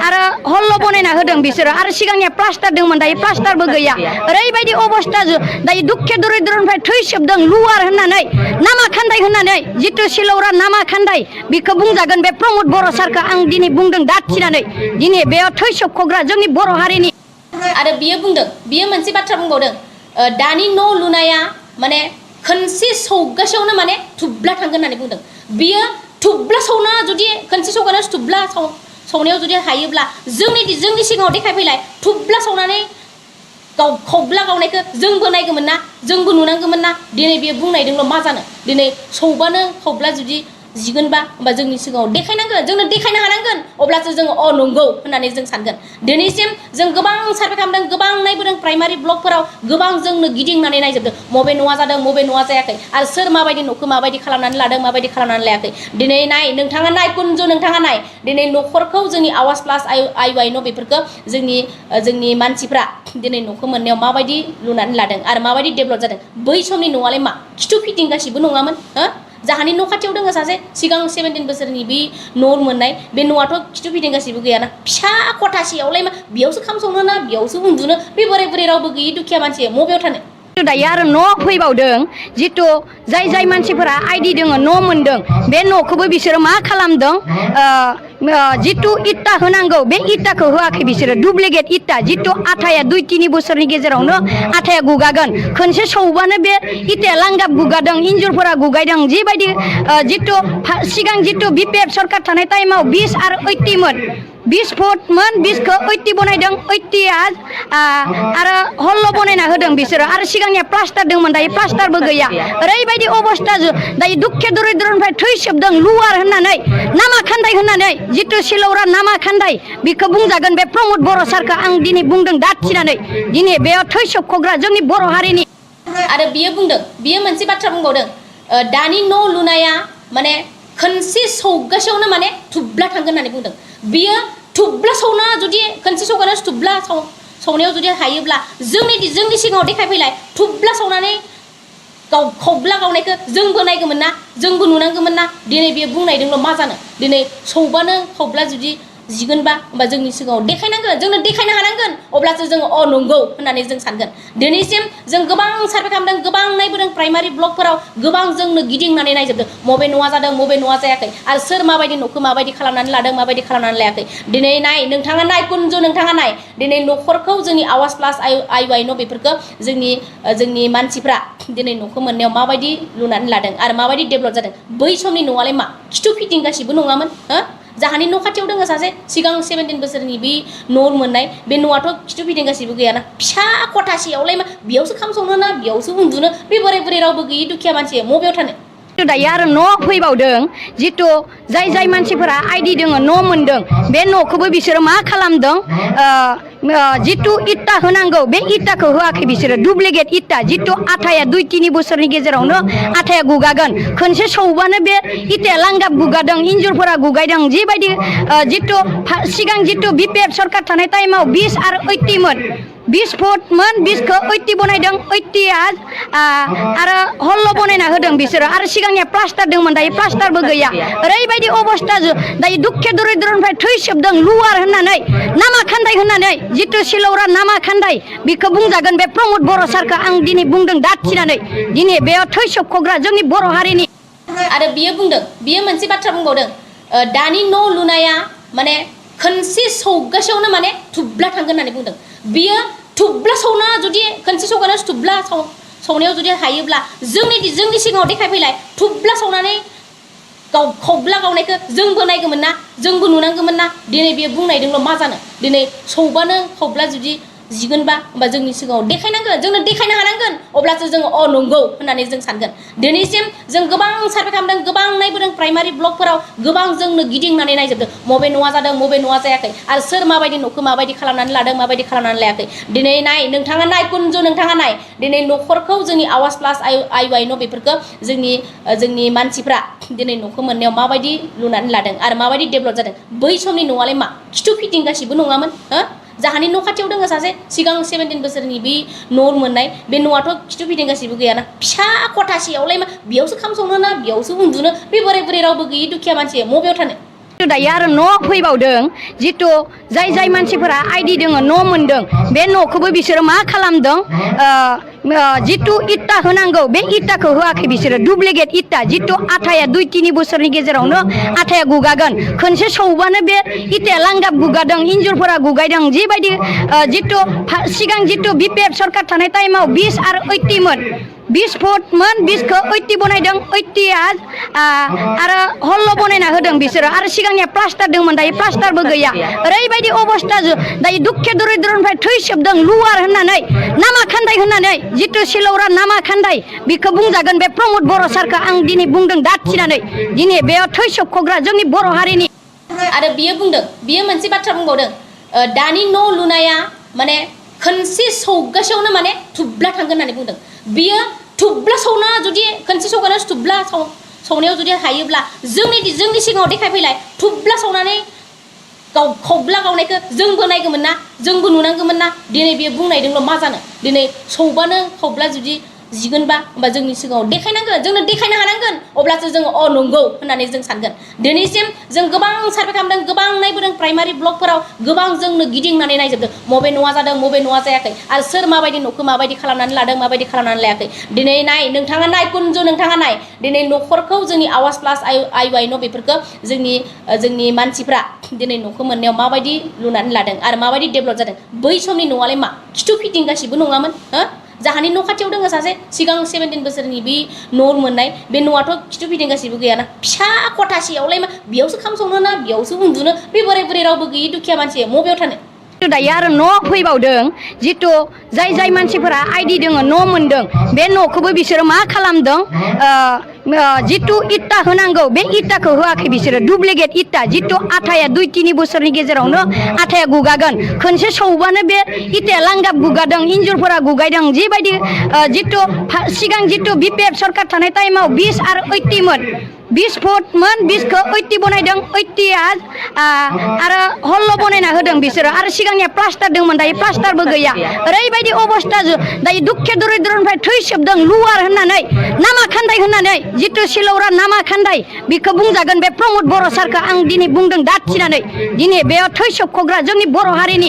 आरो हल्ल बनायना होदों बिसोरो आरो सिगांनिया प्लास्टार दंमोन दायो प्लास्टारबो गैया ओरैबायदि अबस्था दायो दुखे दरिद्रनिफ्राय थैसोबदों लुवार होननानै नामा खान्दाय होननानै जितु सिलौरा नामा खान्दाय बेखौ बुंजागोन बे प्रमद बर' सारखौ आं दिनै बुंदों दाथिनानै दिनै बेयाव थैसोबखग्रा जोंनि बर' हारिनि आरो बियो बुंदों बियो मोनसे बाथ्रा बुंबावदों दानि न' लुनाया माने खनसे सौगासेयावनो माने थुब्ला थांगोन होननानै बुंदों बियो थुब्ला सौना जुदि खनसे सौगानो थुब्ला सौनायाव जुदि हायोब्ला जोंनि सिगाङाव देखायफैलाय थुब्ला सौनानै खौब्ला गावनायखौ जोंबो नायगौमोन ना जोंबो नुनांगौमोन ना दिनै बियो बुंनायदोंल' मा जानो दिनै सौबानो खौब्ला जुदि जिगोनबा होमबा जोंनि सिगाङाव देखायनांगोन जोंनो देखायनो हानांगोन अब्लासो जोङो अ नंगौ होननानै जों सानगोन दिनैसिम जों गोबां सार्भे खालामदों गोबां नायबोदों प्राइमारि ब्लकफोराव गोबां जोंनो गिदिंनानै नायजोबदों मबे न'आ जादों मबे न'आ जायाखै आरो सोर माबायदि न'खौ माबायदि खालामनानै लादों माबायदि खालामनानै लायाखै दिनै नाय नोंथाङा नाय कुनजु नोंथाङा नाय दिनै न'खरखौ जोंनि आवाज प्लास आइ वाइ न' बेफोरखौ जोंनि मानसिफ्रा दिनै न'खौ मोननायाव माबायदि लुनानै लादों आरो माबायदि डेभेलप जादों बै समनि न'आलाय मा खिथु फिटिं गासिबो नङामोन हो जाहानि न' खाथियाव दङ सासे सिगां 17 बोसोरनि बे न' मोननाय बे न'आथ' खिथु फिटिं गासिबो गैयाना फिसा खथासेयावलाय मा बेयावसो खाम संनो ना बेयावसो उन्दुनो बे बोराय बोराय रावबो गैयि दुखिया मानसि मबेयाव थानो दायो आरो न' फैबावदों जितु जाय मानसिफोरा आइडि दङ न' मोनदों बे न'खौबो बिसोरो मा खालामदों जितु इटा होनांगौ बे इटाखौ होआखै बिसोरो डुप्लिकेट इटा जितु आथाया 2-3 बोसोरनि गेजेरावनो आथाया गुगागोन खनसे सौबानो बे इटाया लांगाब गुगादों इन्जुरफोरा गुगायदों जिबायदि सिगां जितु बिपिएफ सरकार थानाय टाइमाव 20 आरो 80 मोन 20 फुटमोन 20खौ 80 बनायदों 80आ आरो हल्ल बनायना होदों बिसोरो आरो सिगांनिया प्लास्टार दंमोन दायो प्लास्टारबो गैया ओरैबायदि अबस्था दायो दुखे दरिद्रनिफ्राय थैसोबदों लुवार होननानै नामा खान्दाय होननानै जितु सिलौरा नामा खान्दाय बेखौ बुंजागोन बे प्रमद बर' सारखौ आं दिनै बुंदों दाथिनानै दिनै बेयाव थैसोबखग्रा जोंनि बर' हारिनि आरो बियो बुंदों बियो मोनसे बाथ्रा बुंबावदों दानि न' लुनाया माने खनसे सौगासेयावनो माने थुब्ला थांगोन होननानै बुंदों बियो थुब्ला सौना जुदि खनसे सौगानो थुब्ला सौनायाव जुदि हायोब्ला जोंनि सिगाङाव देखायफैलाय थुब्ला सौनानै खौब्ला गावनायखौ जोंबो नायगौमोन ना जोंबो नुनांगौमोन ना दिनै बियो बुंनायदोंल' मा जानो दिनै सौबानो खौब्ला जुदि जिगोनबा होमबा जोंनि सिगाङाव देखायनांगोन जोंनो देखायनो हानांगोन अब्लासो जोङो अ नंगौ होननानै जों सानगोन दिनैसिम जों गोबां सार्भे खालामदों गोबां नायबोदों प्राइमारि ब्लकफोराव गोबां जोंनो गिदिंनानै नायजोबदों मबे न'आ जादों मबे न'आ जायाखै आरो सोर माबायदि न'खौ माबायदि खालामनानै लादों माबायदि खालामनानै लायाखै दिनै नाय नोंथाङा नाय कुनजु नोंथाङा नाय दिनै न'खरखौ जोंनि आवाज प्लास आइ वाइ न' बेफोरखौ जोंनि मानसिफ्रा दिनै न'खौ मोननायाव माबायदि लुनानै लादों आरो माबायदि डेभेलप जादों बै समनि न'आलाय मा खिथु फिटिं गासिबो नङामोन हो जाहानि न' खाथियाव दङ सासे सिगां 17 बोसोरनि बे न' मोननाय बे न'आथ' खिथु फिदिं गासिबो गैयाना फिसा खथासेयावलाय मा बेयावसो खाम संनो बेयावसो उन्दुनो बे बोराय बुरै रावबो गैयि दुखिया मानसि मबेयाव थानो दायो आरो न' फैबावदों जितु जाय मानसिफोरा आइडि दङ न' मोनदों बे न'खौबो बिसोरो मा खालामदों जितु इटा होनांगौ बे इटाखौ होआखै बिसोरो डुप्लिकेट इटा जितु आथाया 2-3 बोसोरनि गेजेरावनो आथाया गुगागोन खनसे सौबानो बे इटाया लांगाब गुगादों इन्जुरफोरा गुगायदों जिबायदि जितु सिगां जितु बिपिएफ सरकार थानाय टाइमाव 20 आरो 80 मोन 20 फुटमोन 20खौ 80 बनायदों 80आ आरो हल्ल' बनायना होदों बिसोरो आरो सिगांनिया प्लास्टार दंमोन दायो प्लास्टारबो गैया ओरैबायदि अबस्था दायो दुखे दरिद्रनिफ्राय थैसोबदों लुवार होननानै नामा खान्दाय होननानै जितु सिलौरा नामा खान्दाय बेखौ बुंजागोन बे प्रमद बर' सारखौ आं दिनै बुंदों दाथिनानै दिनै बेयाव थैसोबख'ग्रा जोंनि बर' हारिनि आरो बियो मोनसे बाथ्रा बुंबावदों दानि न' लुनाया माने खनसे सौगासेयावनो माने थुब्ला थांगोन होननानै बुंदों बियो थुब्ला सौना जुदि खनसे सौगानो थुब्ला सौनायाव जुदि हायोब्ला जोंनि सिगाङाव देखायफैलाय थुब्ला सौनानै खौब्ला गावनायखौ जोंबो नायगौमोन ना जोंबो नुनांगौमोन ना दिनै बियो बुंनायदोंल' मा जानो दिनै सौबानो खौब्ला जुदि जिगोनबा होमबा जोंनि सिगाङाव देखायनांगोन जोंनो देखायनो हानांगोन अब्लासो जोङो नंगौ होननानै जों सानगोन दिनैसिम जों गोबां सार्भे खालामदों गोबां नायबोदों प्राइमारि ब्लकफोराव गोबां जोंनो गिदिंनानै नायजोबदों मबे न'आ जादों मबे न'आ जायाखै आरो सोर माबायदि न'खौ माबायदि खालामनानै लादों माबायदि खालामनानै लायाखै दिनै नाय नोंथाङा नाय कुनजु नोंथाङा नाय दिनै न'खरखौ जोंनि आवाज प्लास आइ न' बेफोरखौ जोंनि मानसिफ्रा दिनै न'खौ मोननायाव माबायदि लुनानै लादों आरो माबायदि डेभेलप जादों बै समनि न'आलाय मा खिथु फिटिं गासिबो नङामोन हो जाहानि न' खाथियाव दङ सासे सिगां 17 बोसोरनि बे न' मोननाय बे न'आथ' खिथु फिदिं गासिबो गैयाना फिसा खथासेयावलाय मा बेयावसो खाम संनो बेयावसो उन्दुनो बे बोराय बुरै रावबो गैयि दुखिया मानसि मबेयाव थानो दायो आरो न' फैबावदों जितु जाय मानसिफोरा आइडि दङ न' मोनदों बे न'खौबो बिसोरो मा खालामदों जितु इटा होनांगौ बे इटाखौ होआखै बिसोरो डुप्लिकेट इटा जितु आथाया 2-3 बोसोरनि गेजेरावनो आथाया गुगागोन खनसे सौबानो बे इटाया लांगाब गुगादों इन्जुरफोरा गुगायदों जिबायदि जितु सिगां जितु बिपिएफ सरकार थानाय टाइमाव 20 आरो 80 मोन 20 फुटमोन 20खौ 80 बनायदों 80आ आरो हल्ल' बनायना होदों बिसोरो आरो सिगांनिया प्लास्टार दंमोन दायो प्लास्टारबो गैया ओरैबायदि अबस्था दायो दुखे दरिद्रनिफ्राय थैसोबदों लुवार होननानै नामा खान्दाय होननानै जितु सिलौरा नामा खान्दाय बेखौ बुंजागोन बे प्रमद बर' सारखौ आं दिनै बुंदों दाथिनानै दिनै बेयाव थैसोबख'ग्रा जोंनि बर' हारिनि आरो बियो मोनसे बाथ्रा बुंबावदों दानि न' लुनाया माने खनसे सौगासेयावनो माने थुब्ला थांगोन होननानै बुंदों बियो थुब्ला सौना जुदि खनसे सौगानो थुब्ला सौनायाव जुदि हायोब्ला जोंनि सिगाङाव देखायफैलाय थुब्ला सौनानै खौब्ला गावनायखौ जोंबो नायगौमोन ना जोंबो नुनांगौमोन ना दिनै बियो बुंनायदोंल' मा जानो दिनै सौबानो खौब्ला जुदि जिगोनबा होमबा जोंनि सिगाङाव देखायनांगोन जोंनो देखायनो हानांगोन अब्लासो जोङो नंगौ होननानै जों सानगोन दिनैसिम जों गोबां सार्भे खालामदों गोबां नायबोदों प्राइमारि ब्लकफोराव गोबां जोंनो गिदिंनानै नायजोबदों मबे न'आ जादों मबे न'आ जायाखै आरो सोर माबायदि न'खौ माबायदि खालामनानै लादों माबायदि खालामनानै लायाखै दिनै नाय नोंथाङा नाय कुनजु नोंथाङा नाय दिनै न'खरखौ जोंनि आवाज प्लास आइ न' बेफोरखौ जोंनि मानसिफ्रा दिनै न'खौ मोननायाव माबायदि लुनानै लादों आरो माबायदि डेभेलप जादों बै समनि न'आलाय मा खिथु फिटिं गासिबो नङामोन हो जाहानि न' खाथियाव दङ सासे सिगां 17 बोसोरनि बे न' मोननाय बे न'आथ' खिथु फिदिं गासिबो गैयाना फिसा खथासेयावलाय मा बेयावसो खाम संनो बेयावसो उन्दुनो बे बोराय बुरै रावबो गैयि दुखिया मानसि मबेयाव थानो दायो आरो न' फैबावदों जितु जाय मानसिफोरा आइडि दङ न' मोनदों बे न'खौबो बिसोरो मा खालामदों जितु इटा होनांगौ बे इटाखौ होआखै बिसोरो डुप्लिकेट इटा जितु आथाया 2-3 बोसोरनि गेजेरावनो आथाया गुगागोन खनसे सौबानो बे इटाया लांगाब गुगादों इन्जुरफोरा गुगायदों जिबायदि जितु सिगां जितु बिपिएफ सरकार थानाय टाइमाव 20 आरो 80 मोन 20 फुटमोन 20खौ 80 बनायदों 80आ आरो हल्ल' बनायना होदों बिसोरो आरो सिगांनिया प्लास्टार दंमोन दायो प्लास्टारबो गैया ओरैबायदि अबस्था दायो दुखे दरिद्रनिफ्राय थैसोबदों लुवार होननानै नामा खान्दाय होननानै जितु सिलौरा नामा खान्दाय बेखौ बुंजागोन बे प्रमद बर' सारखौ आं दिनै बुंदों दाथिनानै दिनै बेयाव थैसोबख'ग्रा जोंनि बर' हारिनि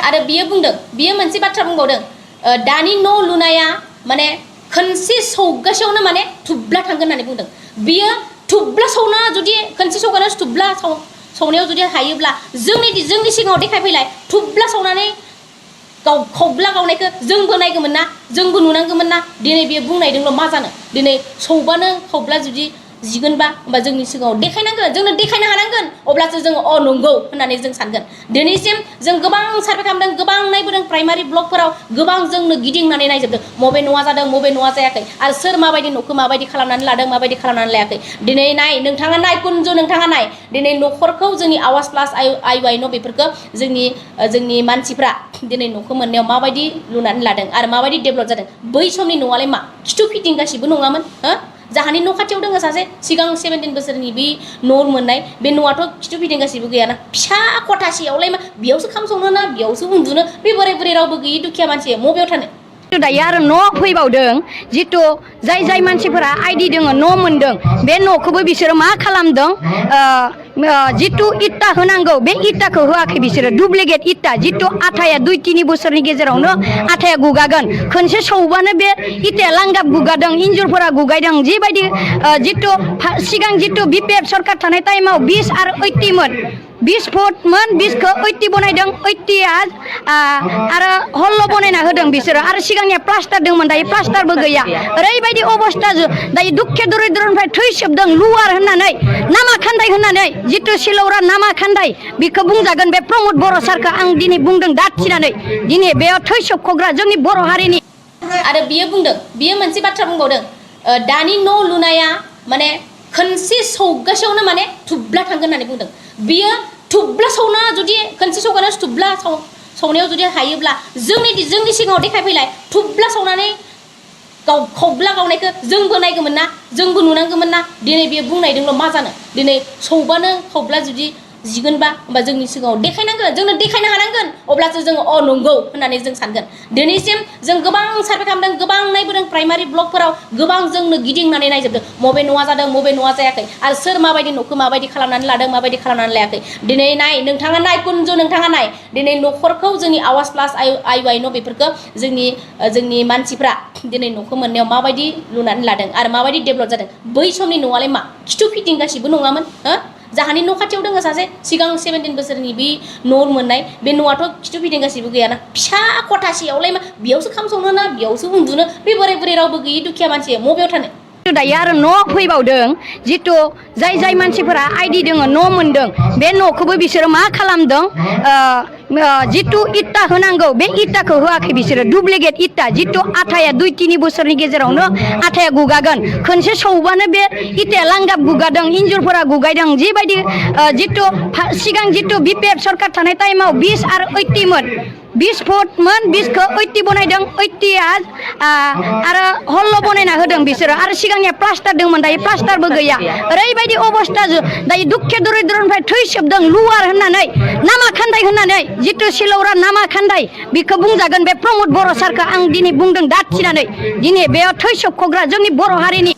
आरो बियो मोनसे बाथ्रा बुंबावदों दानि न' लुनाया माने खनसे सौगासेयावनो माने थुब्ला थांगोन होननानै बुंदों बियो थुब्ला सौना जुदि खनसे सौगानो थुब्ला सौनायाव जुदि हायोब्ला जोंनि सिगाङाव देखायफैलाय थुब्ला सौनानै खौब्ला गावनायखौ जोंबो नायगौमोन ना जोंबो नुनांगौमोन ना दिनै बियो बुंनायदोंल' मा जानो दिनै सौबानो खौब्ला जुदि जिगोनबा होमबा जोंनि सिगाङाव देखायनांगोन जोंनो देखायनो हानांगोन अब्लासो जोङो अ नंगौ होननानै जों सानगोन दिनैसिम जों गोबां सार्भे खालामदों गोबां नायबोदों प्राइमारि ब्लकफोराव गोबां जोंनो गिदिंनानै नायजोबदों मबे न'आ जादों मबे न'आ जायाखै आरो सोर माबायदि न'खौ माबायदि खालामनानै लादों माबायदि खालामनानै लायाखै दिनै नाय नोंथाङा नाय कुनजु नोंथाङा नाय दिनै न'खरखौ जोंनि आवाज प्लास आइ वाइ न' बेफोरखौ जोंनि मानसिफ्रा दिनै न'खौ मोननायाव माबायदि लुनानै लादों आरो माबायदि डेभेलप जादों बै समनि न'आलाय मा खिथु फिटिं गासिबो नङामोन हो जाहानि न' खाथियाव दङ सासे सिगां 17 बोसोरनि बे न' मोननाय बे न'आथ' खिथु फिटिं गासिबो गैयाना फिसा खथासेयावलाय मा बेयावसो खाम संनो ना बेयावसो उन्दुनो बे बोराय बुरै रावबो गैयि दुखिया मानसिया मबेयाव थानो दायो आरो न' फैबावदों जितु जाय मानसिफोरा आइडि दोङो न' मोनदों बे न'खौबो बिसोरो मा खालामदों जितु इटा होनांगौ बे इटाखौ होआखै बिसोरो डुप्लिकेट इटा जितु आथाया 2-3 बोसोरनि गेजेरावनो आथाया गुगागोन खनसे सौबानो बे इटाया लांगाब गुगादों इन्जुरफोरा गुगायदों जिबायदि जितु सिगां जितु बिपिएफ सरकार थानाय टाइमाव 20 आरो 80 मोन 20 फुटमोन 20 खौ 80 बनायदों 80 आरो हल्ल' बनायना होदों बिसोरो आरो सिगांनिया प्लास्टार दंमोन दायो प्लास्टारबो गैया ओरैबायदि अबस्था दायो दुखे दरिद्रनिफ्राय थैसोबदों लुवार होननानै नामा खान्दाय होननानै जितु सिलौरा नामा खान्दाय बेखौ बुंजागोन बे प्रमद बर' सारखौ आं दिनै बुंदों दाथिनानै दिनै बेयाव थैसोबख'ग्रा जोंनि बर' हारिनि आरो बियो बुंदों बियो मोनसे बाथ्रा बुंबावदों दानि न' लुनाया माने खनसे सौगासेयावनो माने थुब्ला थांगोन होननानै बुंदों बियो थुब्ला सौना जुदि खनसे सौगानो थुब्ला सौनायाव जुदि हायोब्ला जोंनि सिगाङाव देखायफैलाय थुब्ला सौनानै खौब्ला गावनायखौ जोंबो नायगौमोन ना जोंबो नुनांगौमोन ना दिनै बियो बुंनायदोंल' मा जानो दिनै सौबानो खौब्ला जुदि जिगोनबा होमबा जोंनि सिगाङाव देखायनांगोन जोंनो देखायनो हानांगोन अब्लासो जोङो अ नंगौ होननानै जों सानगोन दिनैसिम जों गोबां सार्भे खालामदों गोबां नायबोदों प्राइमारि ब्लकफोराव गोबां जोंनो गिदिंनानै नायजोबदों मबे न'आ जादों मबे न'आ जायाखै आरो सोर माबायदि न'खौ माबायदि खालामनानै लादों माबायदि खालामनानै लायाखै दिनै नाय नोंथाङा नाय कुनजु नोंथाङा नाय दिनै न'खरखौ जोंनि आवाज प्लास आइ वाइ न' बेफोरखौ जोंनि मानसिफ्रा दिनै न'खौ मोननायाव माबायदि लुनानै लादों आरो माबायदि डेभेलप जादों बै समनि न'आलाय मा खिथु फिटिं गासिबो नङामोन हो जाहानि न' खाथियाव दङ सासे सिगां 17 बोसोरनि बे न' मोननाय बे न'आथ' खिथु फिटिं गासिबो गैयाना फिसा खथासेयावलाय मा बेयावसो खाम संनो ना बेयावसो उन्दुनो बे बोराय बुरै रावबो गैयि दुखिया मानसिया मबेयाव थानो दायो आरो न' फैबावदों जितु जाय मानसिफोरा आइडि दोङो न' मोनदों बे न'खौबो बिसोरो मा खालामदों जितु इटा होनांगौ बे इटाखौ होआखै बिसोरो डुप्लिकेट इटा जितु आथाया 2-3 बोसोरनि गेजेरावनो आथाया गुगागोन खनसे सौबानो बे इटाया लांगाब गुगादों इन्जुरफोरा गुगायदों जिबायदि जितु सिगां जितु बिपिएफ सरकार थानाय टाइमाव 20 आरो 80 मोन 20 फुटमोन 20 खौ 80 बनायदों 80 आरो हल्ल' बनायना होदों बिसोरो आरो सिगांनिया प्लास्टार दंमोन दायो प्लास्टारबो गैया ओरैबायदि अबस्था दायो दुखे दरिद्रनिफ्राय थैसोबदों लुवार होननानै नामा खान्दाय होननानै जितु सिलौरा नामा खान्दाय बेखौ बुंजागोन बे प्रमद बर' सारखौ आं दिनै बुंदों दाथिनानै दिनै बेयाव थैसोबख'ग्रा जोंनि बर' हारिनि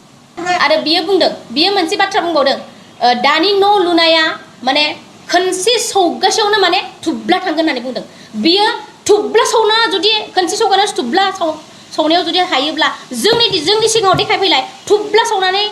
आरो बियो बुंदों बियो मोनसे बाथ्रा बुंबावदों दानि न' लुनाया माने खनसे सौगासेयावनो माने थुब्ला थांगोन होननानै बुंदों बियो थुब्ला सौना जुदि खनसे सौगानो थुब्ला सौनायाव जुदि हायोब्ला जोंनि सिगाङाव देखायफैलाय थुब्ला सौनानै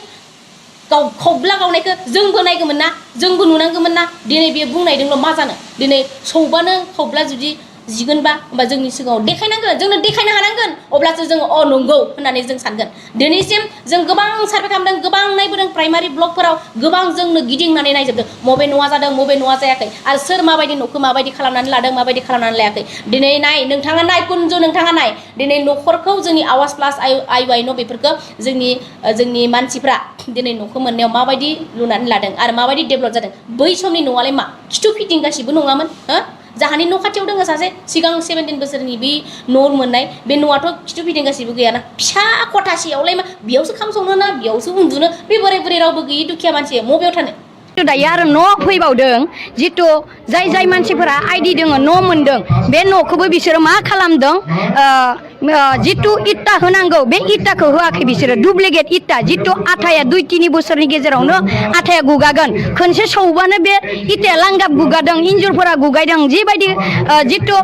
खौब्ला गावनायखौ जोंबो नायगौमोन ना जोंबो नुनांगौमोन ना दिनै बियो बुंनायदोंल' मा जानो दिनै सौबानो खौब्ला जुदि जिगोनबा होमबा जोंनि सिगाङाव देखायनांगोन जोंनो देखायनो हानांगोन अब्लासो जोङो अ नंगौ होननानै जों सानगोन दिनैसिम जों गोबां सार्भे खालामदों गोबां नायबोदों प्राइमारि ब्लकफोराव गोबां जोंनो गिदिंनानै नायजोबदों मबे न'आ जादों मबे न'आ जायाखै आरो सोर माबायदि न'खौ माबायदि खालामनानै लादों माबायदि खालामनानै लायाखै दिनै नाय नोंथाङा नाय कुनजु नोंथाङा नाय दिनै न'खरखौ जोंनि आवाज प्लास आइ वाइ न' बेफोरखौ जोंनि मानसिफ्रा दिनै न'खौ मोननायाव माबायदि लुनानै लादों आरो माबायदि डेभेलप जादों बै समनि न'आलाय मा खिथु फिटिं गासिबो नङामोन हो जाहानि न' खाथियाव दङ सासे सिगां 17 बोसोरनि बे न' मोननाय बे न'आथ' खिथु फिटिं गासिबो गैयाना फिसा खथासेयावलाय मा बेयावसो खाम संनो ना बेयावसो उन्दुनो बे बोराय बुरै रावबो गैयि दुखिया मानसिया मबेयाव थानो दायो आरो न' फैबावदों जितु जाय मानसिफोरा आइडि दोङो न' मोनदों बे न'खौबो बिसोरो मा खालामदों जितु इटा होनांगौ बे इटाखौ होआखै बिसोरो डुप्लिकेट इटा जितु आथाया 2-3 बोसोरनि गेजेरावनो आथाया गुगागोन खनसे सौबानो बे इटाया लांगाब गुगादों इन्जुरफोरा गुगायदों जिबायदि जितु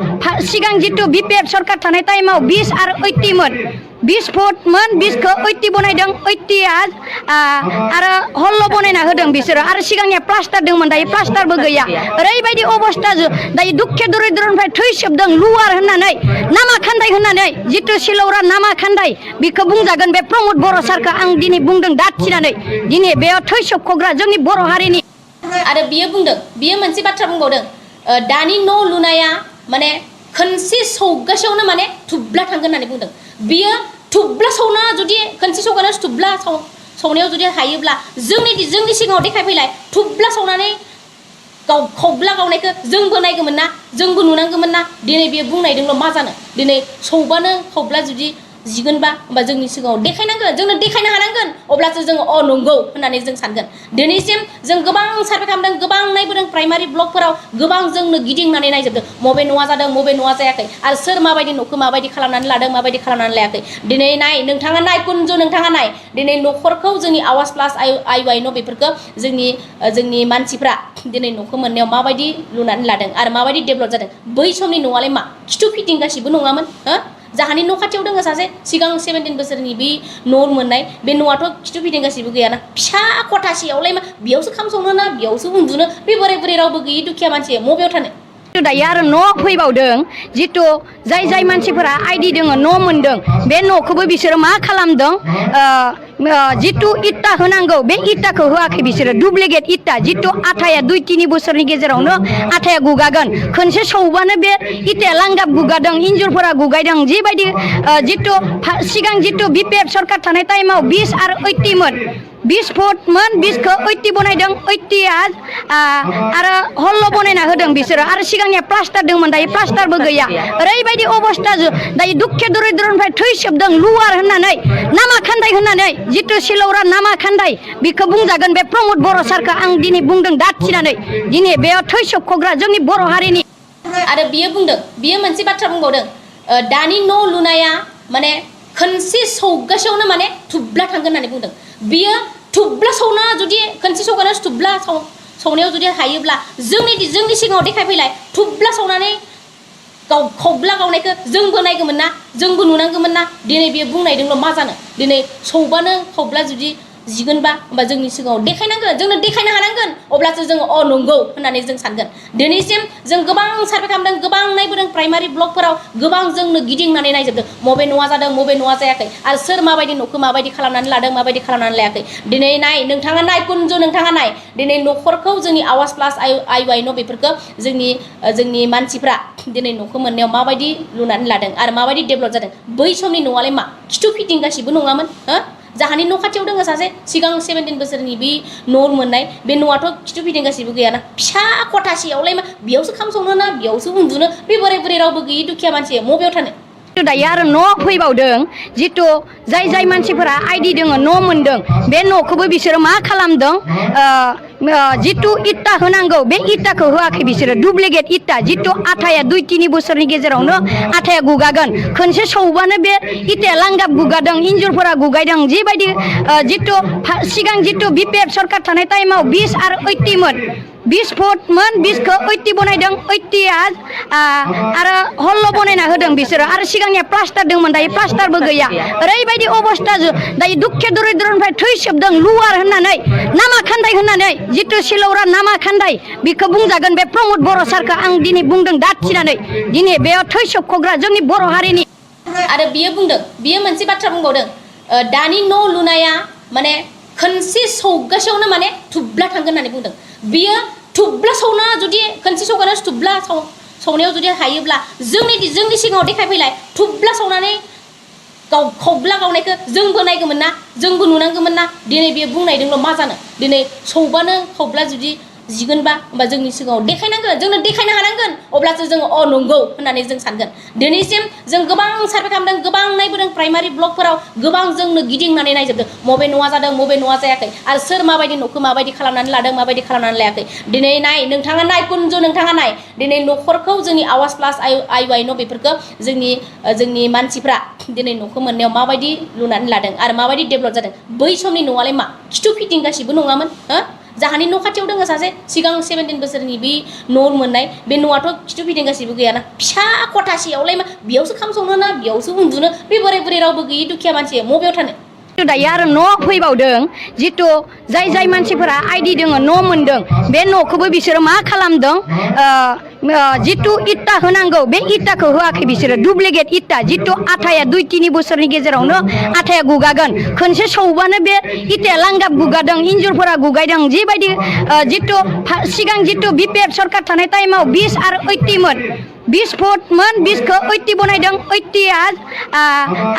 सिगां जितु बिपिएफ सरकार थानाय टाइमाव 20 आरो 80 मोन 20 फुटमोन 20खौ 80 बनायदों 80आ आरो हल्ल' बनायना होदों बिसोरो आरो सिगांनिया प्लास्टार दंमोन दायो प्लास्टारबो गैया ओरैबायदि अबस्था दायो दुखे दरिद्रनिफ्राय थैसोबदों लुवार होननानै नामा खान्दाय होननानै जितु सिलौरा नामा खान्दाय बेखौ बुंजागोन बे प्रमद बर' सारखौ आं दिनै बुंदों दाथिनानै दिनै बेयाव थैसोबख'ग्रा जोंनि बर' हारिनि आरो बियो बुंदों बियो मोनसे बाथ्रा बुंबावदों दानि न' लुनाया माने खनसे सौगासेयावनो माने थुब्ला थांगोन होननानै बुंदों बियो थुब्ला सौना जुदि खनसे सौगानायाव थुब्ला सौनायाव जुदि हायोब्ला जोंनि सिगाङाव देखायफैलाय थुब्ला सौनानै खौब्ला गावनायखौ जोंबो नायगौमोन ना जोंबो नुनांगौमोन ना दिनै बियो बुंनायदोंल' मा जानो दिनै सौबानो खौब्ला जुदि जिगोनबा होमबा जोंनि सिगाङाव देखायनांगोन जोंनो देखायनो हानांगोन अब्लासो जोङो अ नंगौ होननानै जों सानगोन दिनैसिम जों गोबां सार्भे खालामदों गोबां नायबोदों प्राइमारि ब्लकफोराव गोबां जोंनो गिदिंनानै नायजोबदों मबे न'आ जादों मबे न'आ जायाखै आरो सोर माबायदि न'खौ माबायदि खालामनानै लादों माबायदि खालामनानै लायाखै दिनै नाय नोंथाङा नाय कुनजु नोंथाङा नाय दिनै न'खरखौ जोंनि आवाज प्लास आइ वाइ न' बेफोरखौ जोंनि मानसिफ्रा दिनै न'खौ मोननायाव माबायदि लुनानै लादों आरो माबायदि डेभेलप जादों बै समनि न'आलाय मा खिथु फिटिं गासिबो नङामोन हो जाहानि न' खाथियाव दङ सासे सिगां 17 बोसोरनि बे न' मोननाय बे न'आथ' खिथु फिटिं गासिबो गैयाना फिसा खथासेयावलाय मा बेयावसो खाम संनो ना बेयावसो उन्दुनो बे बोराय बुरै रावबो गैयि दुखिया मानसि मबेयाव थानो दायो आरो न' फैबावदों जितु जाय मानसिफोरा आइडि दङ न' मोनदों बे न'खौबो बिसोरो मा खालामदों जितु इटा होनांगौ बे इटाखौ होआखै बिसोरो डुप्लिकेट इटा जितु आथाया 2-3 बोसोरनि गेजेरावनो आथाया गुगागोन खनसे सौबानो बे इटाया लांगाब गुगादों इन्जुरफोरा गुगायदों जिबायदि जितु सिगां जितु बिपिएफ सरकार थानाय टाइमाव 20 आरो 80 मोन 20 फुटमोन 20खौ 80 बनायदों 80आ आरो हल्ल' बनायना होदों बिसोरो आरो सिगांनिया प्लास्टार दंमोन दायो प्लास्टारबो गैया ओरैबायदि अबस्था दायो दुखे दरिद्रनिफ्राय थैसोबदों लुवार होननानै नामा खान्दाय होननानै जितु सिलौरा नामा खान्दाय बेखौ बुंजागोन बे प्रमद बर' सारखौ आं दिनै बुंदों दाथिनानै दिनै बेयाव थैसोबख'ग्रा जोंनि बर' हारिनि आरो बियो बुंदों बियो मोनसे बाथ्रा बुंबावदों दानि न' लुनाया माने खनसे सौगासेयावनो माने थुब्ला थांगोन होननानै बुंदों बियो थुब्ला सौना जुदि खनसे सौगानायाव थुब्ला सौनायाव जुदि हायोब्ला जोंनि सिगाङाव देखायफैलाय थुब्ला सौनानै खौब्ला गावनायखौ जोंबो नायगौमोन ना जोंबो नुनांगौमोन ना दिनै बियो बुंनायदोंल' मा जानो दिनै सौबानो खौब्ला जुदि जिगोनबा होमबा जोंनि सिगाङाव देखायनांगोन जोंनो देखायनो हानांगोन अब्लासो जोङो अ नंगौ होननानै जों सानगोन दिनैसिम जों गोबां सार्भे खालामदों गोबां नायबोदों प्राइमारि ब्लकफोराव गोबां जोंनो गिदिंनानै नायजोबदों मबे न'आ जादों मबे न'आ जायाखै आरो सोर माबायदि न'खौ माबायदि खालामनानै लादों माबायदि खालामनानै लायाखै दिनै नाय नोंथाङा नाय कुनजु नोंथाङा नाय दिनै न'खरखौ जोंनि आवाज प्लास आइ वाइ न' बेफोरखौ जोंनि मानसिफ्रा दिनै न'खौ मोननायाव माबायदि लुनानै लादों आरो माबायदि डेभेलप जादों बै समनि न'आलाय मा खिथु फिटिं गासिबो नङामोन हो जाहानि न' खाथियाव दङ सासे सिगां 17 बोसोरनि बे न' मोननाय बे न'आथ' खिथु फिटिं गासिबो गैयाना फिसा खथासेयावलाय मा बेयावसो खाम संनो ना बेयावसो उन्दुनो बे बोराय बुरै रावबो गैयि दुखिया मानसि मबेयाव थानो दायो आरो न' फैबावदों जितु जाय मानसिफोरा आइडि दङ न' मोनदों बे न'खौबो बिसोरो मा खालामदों जितु इटा होनांगौ बे इटाखौ होआखै बिसोरो डुप्लिकेट इटा जितु आथाया 2-3 बोसोरनि गेजेरावनो आथाया गुगागोन खनसे सौबानो बे इटाया लांगाब गुगादों इन्जुरफोरा गुगायदों जिबायदि जितु सिगां जितु बिपिएफ सरकार थानाय टाइमाव 20 आरो 80 मोन 20 फुटमोन 20खौ 80 बनायदों 80आ आरो हल्ल' बनायना होदों बिसोरो आरो सिगांनिया प्लास्टार दंमोन दायो प्लास्टारबो गैया ओरैबायदि अबस्था दायो दुखे दरिद्रनिफ्राय थैसोबदों लुवार होननानै नामा खान्दाय होननानै जितु सिलौरा नामा खान्दाय बेखौ बुंजागोन बे प्रमद बर' सारखौ आं दिनै बुंदों दाथिनानै दिनै बेयाव थैसोबख'ग्रा जोंनि बर' हारिनि आरो बियो बुंदों बियो मोनसे बाथ्रा बुंबावदों दानि न' लुनाया माने खनसे सौगासेयावनो माने थुब्ला थांगोन होननानै बुंदों बियो थुब्ला सौना जुदि खनसे सौगानायाव थुब्ला सौनायाव जुदि हायोब्ला जोंनि सिगाङाव देखायफैलाय थुब्ला सौनानै खौब्ला गावनायखौ जोंबो नायगौमोन ना जोंबो नुनांगौमोन ना दिनै बियो बुंनायदोंल' मा जानो दिनै सौबानो खौब्ला जुदि जिगोनबा होमबा जोंनि सिगाङाव देखायनांगोन जोंनो देखायनो हानांगोन अब्लासो जोङो अ नंगौ होननानै जों सानगोन दिनैसिम जों गोबां सार्भे खालामदों गोबां नायबोदों प्राइमारि ब्लकफोराव गोबां जोंनो गिदिंनानै नायजोबदों मबे न'आ जादों मबे न'आ जायाखै आरो सोर माबायदि न'खौ माबायदि खालामनानै लादों माबायदि खालामनानै लायाखै दिनै नाय नोंथाङा नाय कुनजु नोंथाङा नाय दिनै न'खरखौ जोंनि आवाज प्लास आइ वाइ न' बेफोरखौ जोंनि मानसिफ्रा दिनै न'खौ मोननायाव माबायदि लुनानै लादों आरो माबायदि डेभेलप जादों बै समनि न'आलाय मा खिथु फिटिं गासिबो नङामोन हो जाहानि न' खाथियाव दङ सासे सिगां 17 बोसोरनि बे न' मोननाय बे न'आथ' खिथु फिदिं गासिबो गैयाना फिसा खथासेयावलाय मा बेयावसो खाम संनो ना बेयावसो उन्दुनो बे बोराय बुरै रावबो गैयि दुखिया मानसि मबेयाव थानो दायो आरो न' फैबावदों जितु जाय मानसिफोरा आइडि दोङो न' मोनदों बे न'खौबो बिसोरो मा खालामदों जितु इटा होनांगौ बे इटाखौ होआखै बिसोरो डुप्लिकेट इटा जितु आथाया 2-3 बोसोरनि गेजेरावनो आथाया गुगागोन खनसे सौबानो बे इटाया लांगाब गुगादों इन्जुरफोरा गुगायदों जिबायदि जितु सिगां जितु बिपिएफ सरकार थानाय टाइमाव 20 आरो 80 मोन 20 फुटमोन 20 खौ 80 बनायदों 80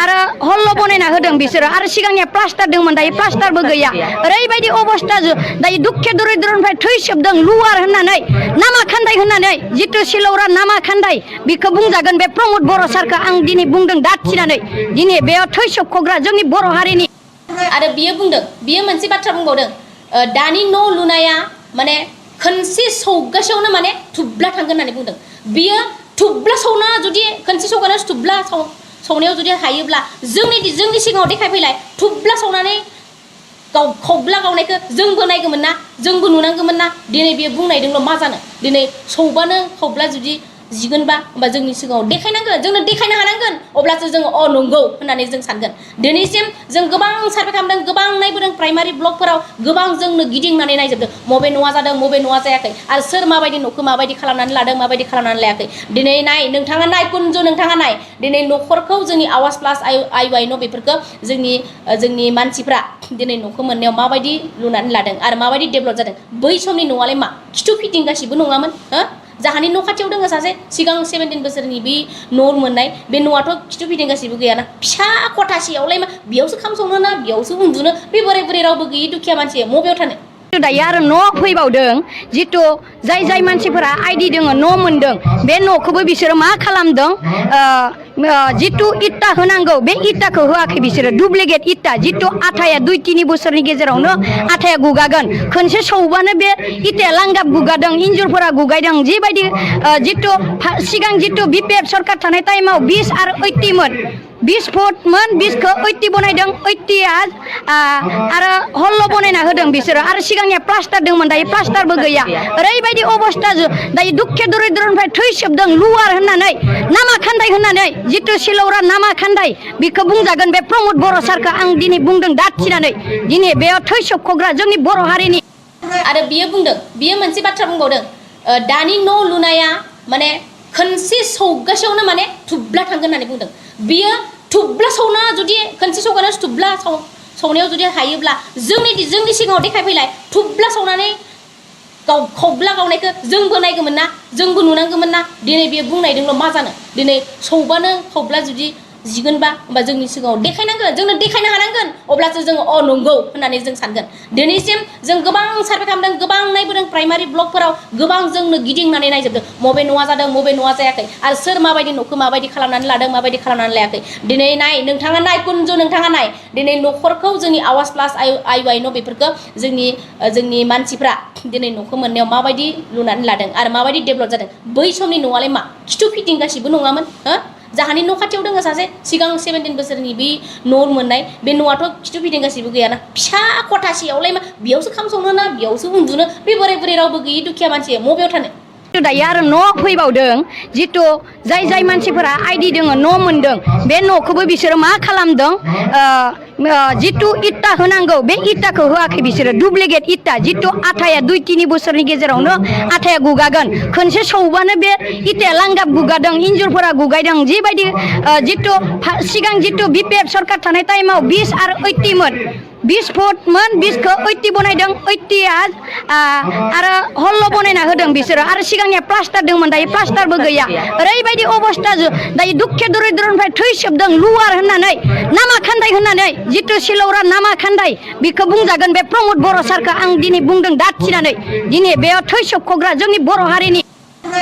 आरो हल्ल' बनायना होदों बिसोरो आरो सिगांनिया प्लास्टार दंमोन दायो प्लास्टारबो गैया ओरैबायदि अबस्था दायो दुखिया दरिद्रनिफ्राय थैसोबदों लुवार होननानै नामा खान्दाय होननानै जितु सिलौरा नामा खान्दाय बेखौ बुंजागोन बे प्रमद बर' सारखौ आं दिनै बुंदों दाथिनानै दिनै बेयाव थैसोबख'ग्रा जोंनि बर' हारिनि आरो बियो बुंदों बियो मोनसे बाथ्रा बुंबावदों दानि न' लुनाया माने खनसे सौगासेयावनो माने थुब्ला थांगोन होननानै बुंदों बियो थुब्ला सौना जुदि खनसे सौगानो थुब्ला सौनायाव जुदि हायोब्ला जोंनि सिगाङाव देखायफैलाय थुब्ला सौनानै खौब्ला गावनायखौ जोंबो नायगौमोन ना जोंबो नुनांगौमोन ना दिनै बियो बुंनायदोंल' मा जानो दिनै सौबानो खौब्ला जुदि जिगोनबा होमबा जोंनि सिगाङाव देखायनांगोन जोंनो देखायनो हानांगोन अब्लासो जोङो नंगौ होननानै जों सानगोन दिनैसिम जों गोबां सार्भे खालामदों गोबां नायबोदों प्राइमारि ब्लकफोराव गोबां जोंनो गिदिंनानै नायजोबदों मबे न'आ जादों मबे न'आ जायाखै आरो सोर माबायदि न'खौ माबायदि खालामनानै लादों माबायदि खालामनानै लायाखै दिनै नाय नोंथाङा नाय कुनजु नोंथाङा नाय दिनै न'खरखौ जोंनि आवाज प्लास आइ न' बेफोरखौ जोंनि मानसिफ्रा दिनै न'खौ मोननायाव माबायदि लुनानै लादों आरो माबायदि डेभेलप जादों बै समनि न'आलाय मा खिथु फिटिं गासिबो नङामोन हो जाहानि न' खाथियाव दङ सासे सिगां 17 बोसोरनि बे न' मोननाय बे न'आथ' खिथु फिदिं गासिबो गैयाना फिसा खथासेयावलाय मा बेयावसो खाम संनो ना बेयावसो उन्दुनो बे बोराय बुरै रावबो गैयि दुखिया मानसि मबेयाव थानो दायो आरो न' फैबावदों जितु जाय मानसिफोरा आइडि दोङो न' मोनदों बे न'खौबो बिसोरो मा खालामदों जितु इटा होनांगौ बे इटाखौ होआखै बिसोरो डुप्लिकेट इटा जितु आथाया 2-3 बोसोरनि गेजेरावनो आथाया गुगागोन खनसे सौबानो बे इटाया लांगाब गुगादों इन्जुरफोरा गुगायदों जिबायदि जितु सिगां जितु बिपिएफ सरकार थानाय टाइमाव 20 आरो 80 मोन 20 फुटमोन 20 खौ 80 बनायदों 80 आरो हल्ल' बनायना होदों बिसोरो आरो सिगांनिया प्लास्टार दंमोन दायो प्लास्टारबो गैया ओरैबायदि अबस्था दायो दुखिया दरिद्रनिफ्राय थैसोबदों लुवार होननानै नामा खान्दाय होननानै जितु सिलौरा नामा खान्दाय बेखौ बुंजागोन बे प्रमद बर' सारखौ आं दिनै बुंदों दाथिनानै दिनै बेयाव थैसोबख'ग्रा जोंनि बर' हारिनि आरो बियो बुंदों बियो मोनसे बाथ्रा बुंबावदों दानि न' लुनाया माने खनसे सौगासेयावनो माने थुब्ला थांगोन होननानै बुंदों बियो थुब्ला सौना जुदि खनसे सौगानो थुब्ला सौनायाव जुदि हायोब्ला जोंनि सिगाङाव देखायफैलाय थुब्ला सौनानै खौब्ला गावनायखौ जोंबो नायगौमोन ना जोंबो नुनांगौमोन ना दिनै बियो बुंनायदोंल' मा जानो दिनै सौबानो खौब्ला जुदि जिगोनबा होमबा जोंनि सिगाङाव देखायनांगोन जोंनो देखायनो हानांगोन अब्लासो जोङो नंगौ होननानै जों सानगोन दिनैसिम जों गोबां सार्भे खालामदों गोबां नायबोदों प्राइमारि ब्लकफोराव गोबां जोंनो गिदिंनानै नायजोबदों मबे न'आ जादों मबे न'आ जायाखै आरो सोर माबायदि न'खौ माबायदि खालामनानै लादों माबायदि खालामनानै लायाखै दिनै नाय नोंथाङा नाय कुनजु नोंथाङा नाय दिनै न'खरखौ जोंनि आवाज प्लास आइ न' बेफोरखौ जोंनि मानसिफ्रा दिनै न'खौ मोननायाव माबायदि लुनानै लादों आरो माबायदि डेभेलप जादों बै समनि न'आलाय मा खिथु फिटिं गासिबो नङामोन हो जाहानि न' खाथियाव दङ सासे सिगां 17 बोसोरनि बे न' मोननाय बे न'आथ' खिथु फिदिं गासिबो गैयाना फिसा खथासेयावलाय मा बेयावसो खाम संनो ना बेयावसो उन्दुनो बे बोराय बुरै रावबो गैयि दुखिया मानसि मबेयाव थानो दायो आरो न' फैबावदों जितु जाय मानसिफोरा आइडि दोङो न' मोनदों बे न'खौबो बिसोरो मा खालामदों जितु इटा होनांगौ बे इटाखौ होआखै बिसोरो डुप्लिकेट इटा जितु आथाया 2-3 बोसोरनि गेजेरावनो आथाया गुगागोन खनसे सौबानो बे इटाया लांगाब गुगादों इन्जुरफोरा गुगायदों जिबायदि जितु सिगां जितु बिपिएफ सरकार थानाय टाइमाव 20 आरो 80 मोन 20 फुटमोन 20 खौ 80 बनायदों 80 आरो हल्ल' बनायना होदों बिसोरो आरो सिगांनिया प्लास्टार दंमोन दायो प्लास्टारबो गैया ओरैबायदि अबस्था दायो दुखिया दरिद्रनिफ्राय थैसोबदों लुवार होननानै नामा खान्दाय होननानै जितु सिलौरा नामा खान्दाय बेखौ बुंजागोन बे प्रमद बर' सारखौ आं दिनै बुंदों दाथिनानै दिनै बेयाव थैसोबख'ग्रा जोंनि बर' हारिनि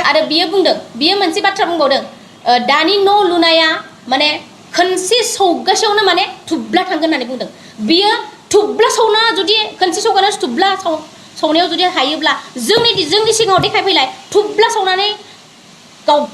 आरो बियो बुंदों बियो मोनसे बाथ्रा बुंबावदों दानि न' लुनाया माने खनसे सौगासेयावनो माने थुब्ला थांगोन होननानै बुंदों बियो थुब्ला सौना जुदि खनसे सौगानो थुब्ला सौनायाव जुदि हायोब्ला जोंनि सिगाङाव देखायफैलाय थुब्ला सौनानै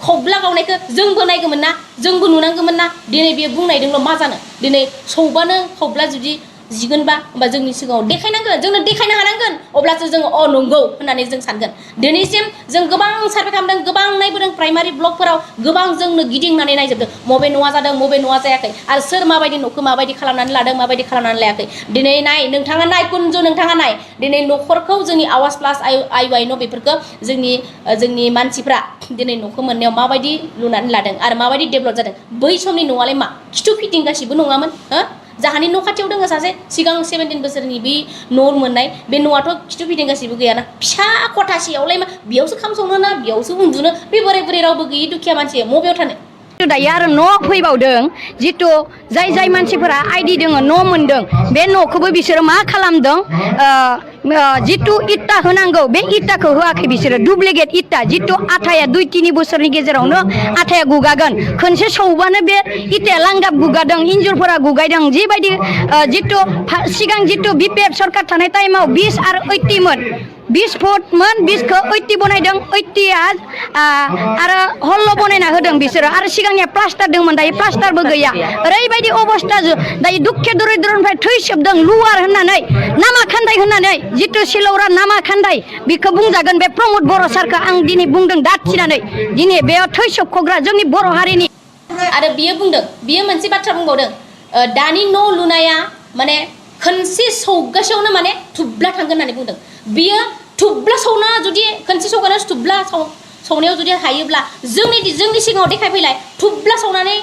खौब्ला गावनायखौ जोंबो नायगौमोन ना जोंबो नुनांगौमोन ना दिनै बियो बुंनायदोंल' मा जानो दिनै सौबानो खौब्ला जुदि जिगोनबा होमबा जोंनि सिगाङाव देखायनांगोन जोंनो देखायनो हानांगोन अब्लासो जोङो अ नंगौ होननानै जों सानगोन दिनैसिम जों गोबां सार्भे खालामदों गोबां नायबोदों प्राइमारि ब्लकफोराव गोबां जोंनो गिदिंनानै नायजोबदों मबे न'आ जादों मबे न'आ जायाखै आरो सोर माबायदि न'खौ माबायदि खालामनानै लादों माबायदि खालामनानै लायाखै दिनै नाय नोंथाङा नाय कुनजु नोंथाङा नाय दिनै न'खरखौ जोंनि आवाज प्लास आइ वाइ न' बेफोरखौ जोंनि मानसिफ्रा दिनै न'खौ मोननायाव माबायदि लुनानै लादों आरो माबायदि डेभेलप जादों बै समनि न'आलाय मा खिथु फिटिं गासिबो नङामोन हो जाहानि न' खाथियाव दङ सासे सिगां 17 बोसोरनि बे न' मोननाय बे न'आथ' खिथु फिटिं गासिबो गैयाना फिसा खथासेयावलाय मा बेयावसो खाम संनो ना बेयावसो उन्दुनो बे बोराय बुरै रावबो गैयि दुखिया मानसि मबेयाव थानो दायो आरो न' फैबावदों जितु जाय मानसिफोरा आइडि दङ न' मोनदों बे न'खौबो बिसोरो मा खालामदों जितु इटा होनांगौ बे इटाखौ होआखै बिसोरो डुप्लिकेट इटा जितु आथाया 2-3 बोसोरनि गेजेरावनो आथाया गुगागोन खनसे सौबानो बे इटाया लांगाब गुगादों इन्जुरफोरा गुगायदों जिबायदि जितु सिगां जितु बिपिएफ सरकार थानाय टाइमाव 20 आरो 80 मोन 20 फुटमोन 20खौ 80 बनायदों 80आ आरो हल्ल' बनायना होदों बिसोरो आरो सिगांनिया प्लास्टार दंमोन दायो प्लास्टारबो गैया ओरैबायदि अबस्था दायो दुखे दरिद्रनिफ्राय थैसोबदों लुवार होननानै नामा खान्दाय होननानै जितु सिलौरा नामा खान्दाय बेखौ बुंजागोन बे प्रमद बर' सारखौ आं दिनै बुंदों दाथिनानै दिनै बेयाव थैसोबख'ग्रा जोंनि बर' हारिनि आरो बियो मोनसे बाथ्रा बुंबावदों दानि न' लुनाया माने खनसे सौगासेयावनो माने थुब्ला थांगोन होननानै बुंदों बियो थुब्ला सौना जुदि खनसे सौगानायाव थुब्ला सौनायाव जुदि हायोब्ला जोंनि सिगाङाव देखायफैलाय थुब्ला सौनानै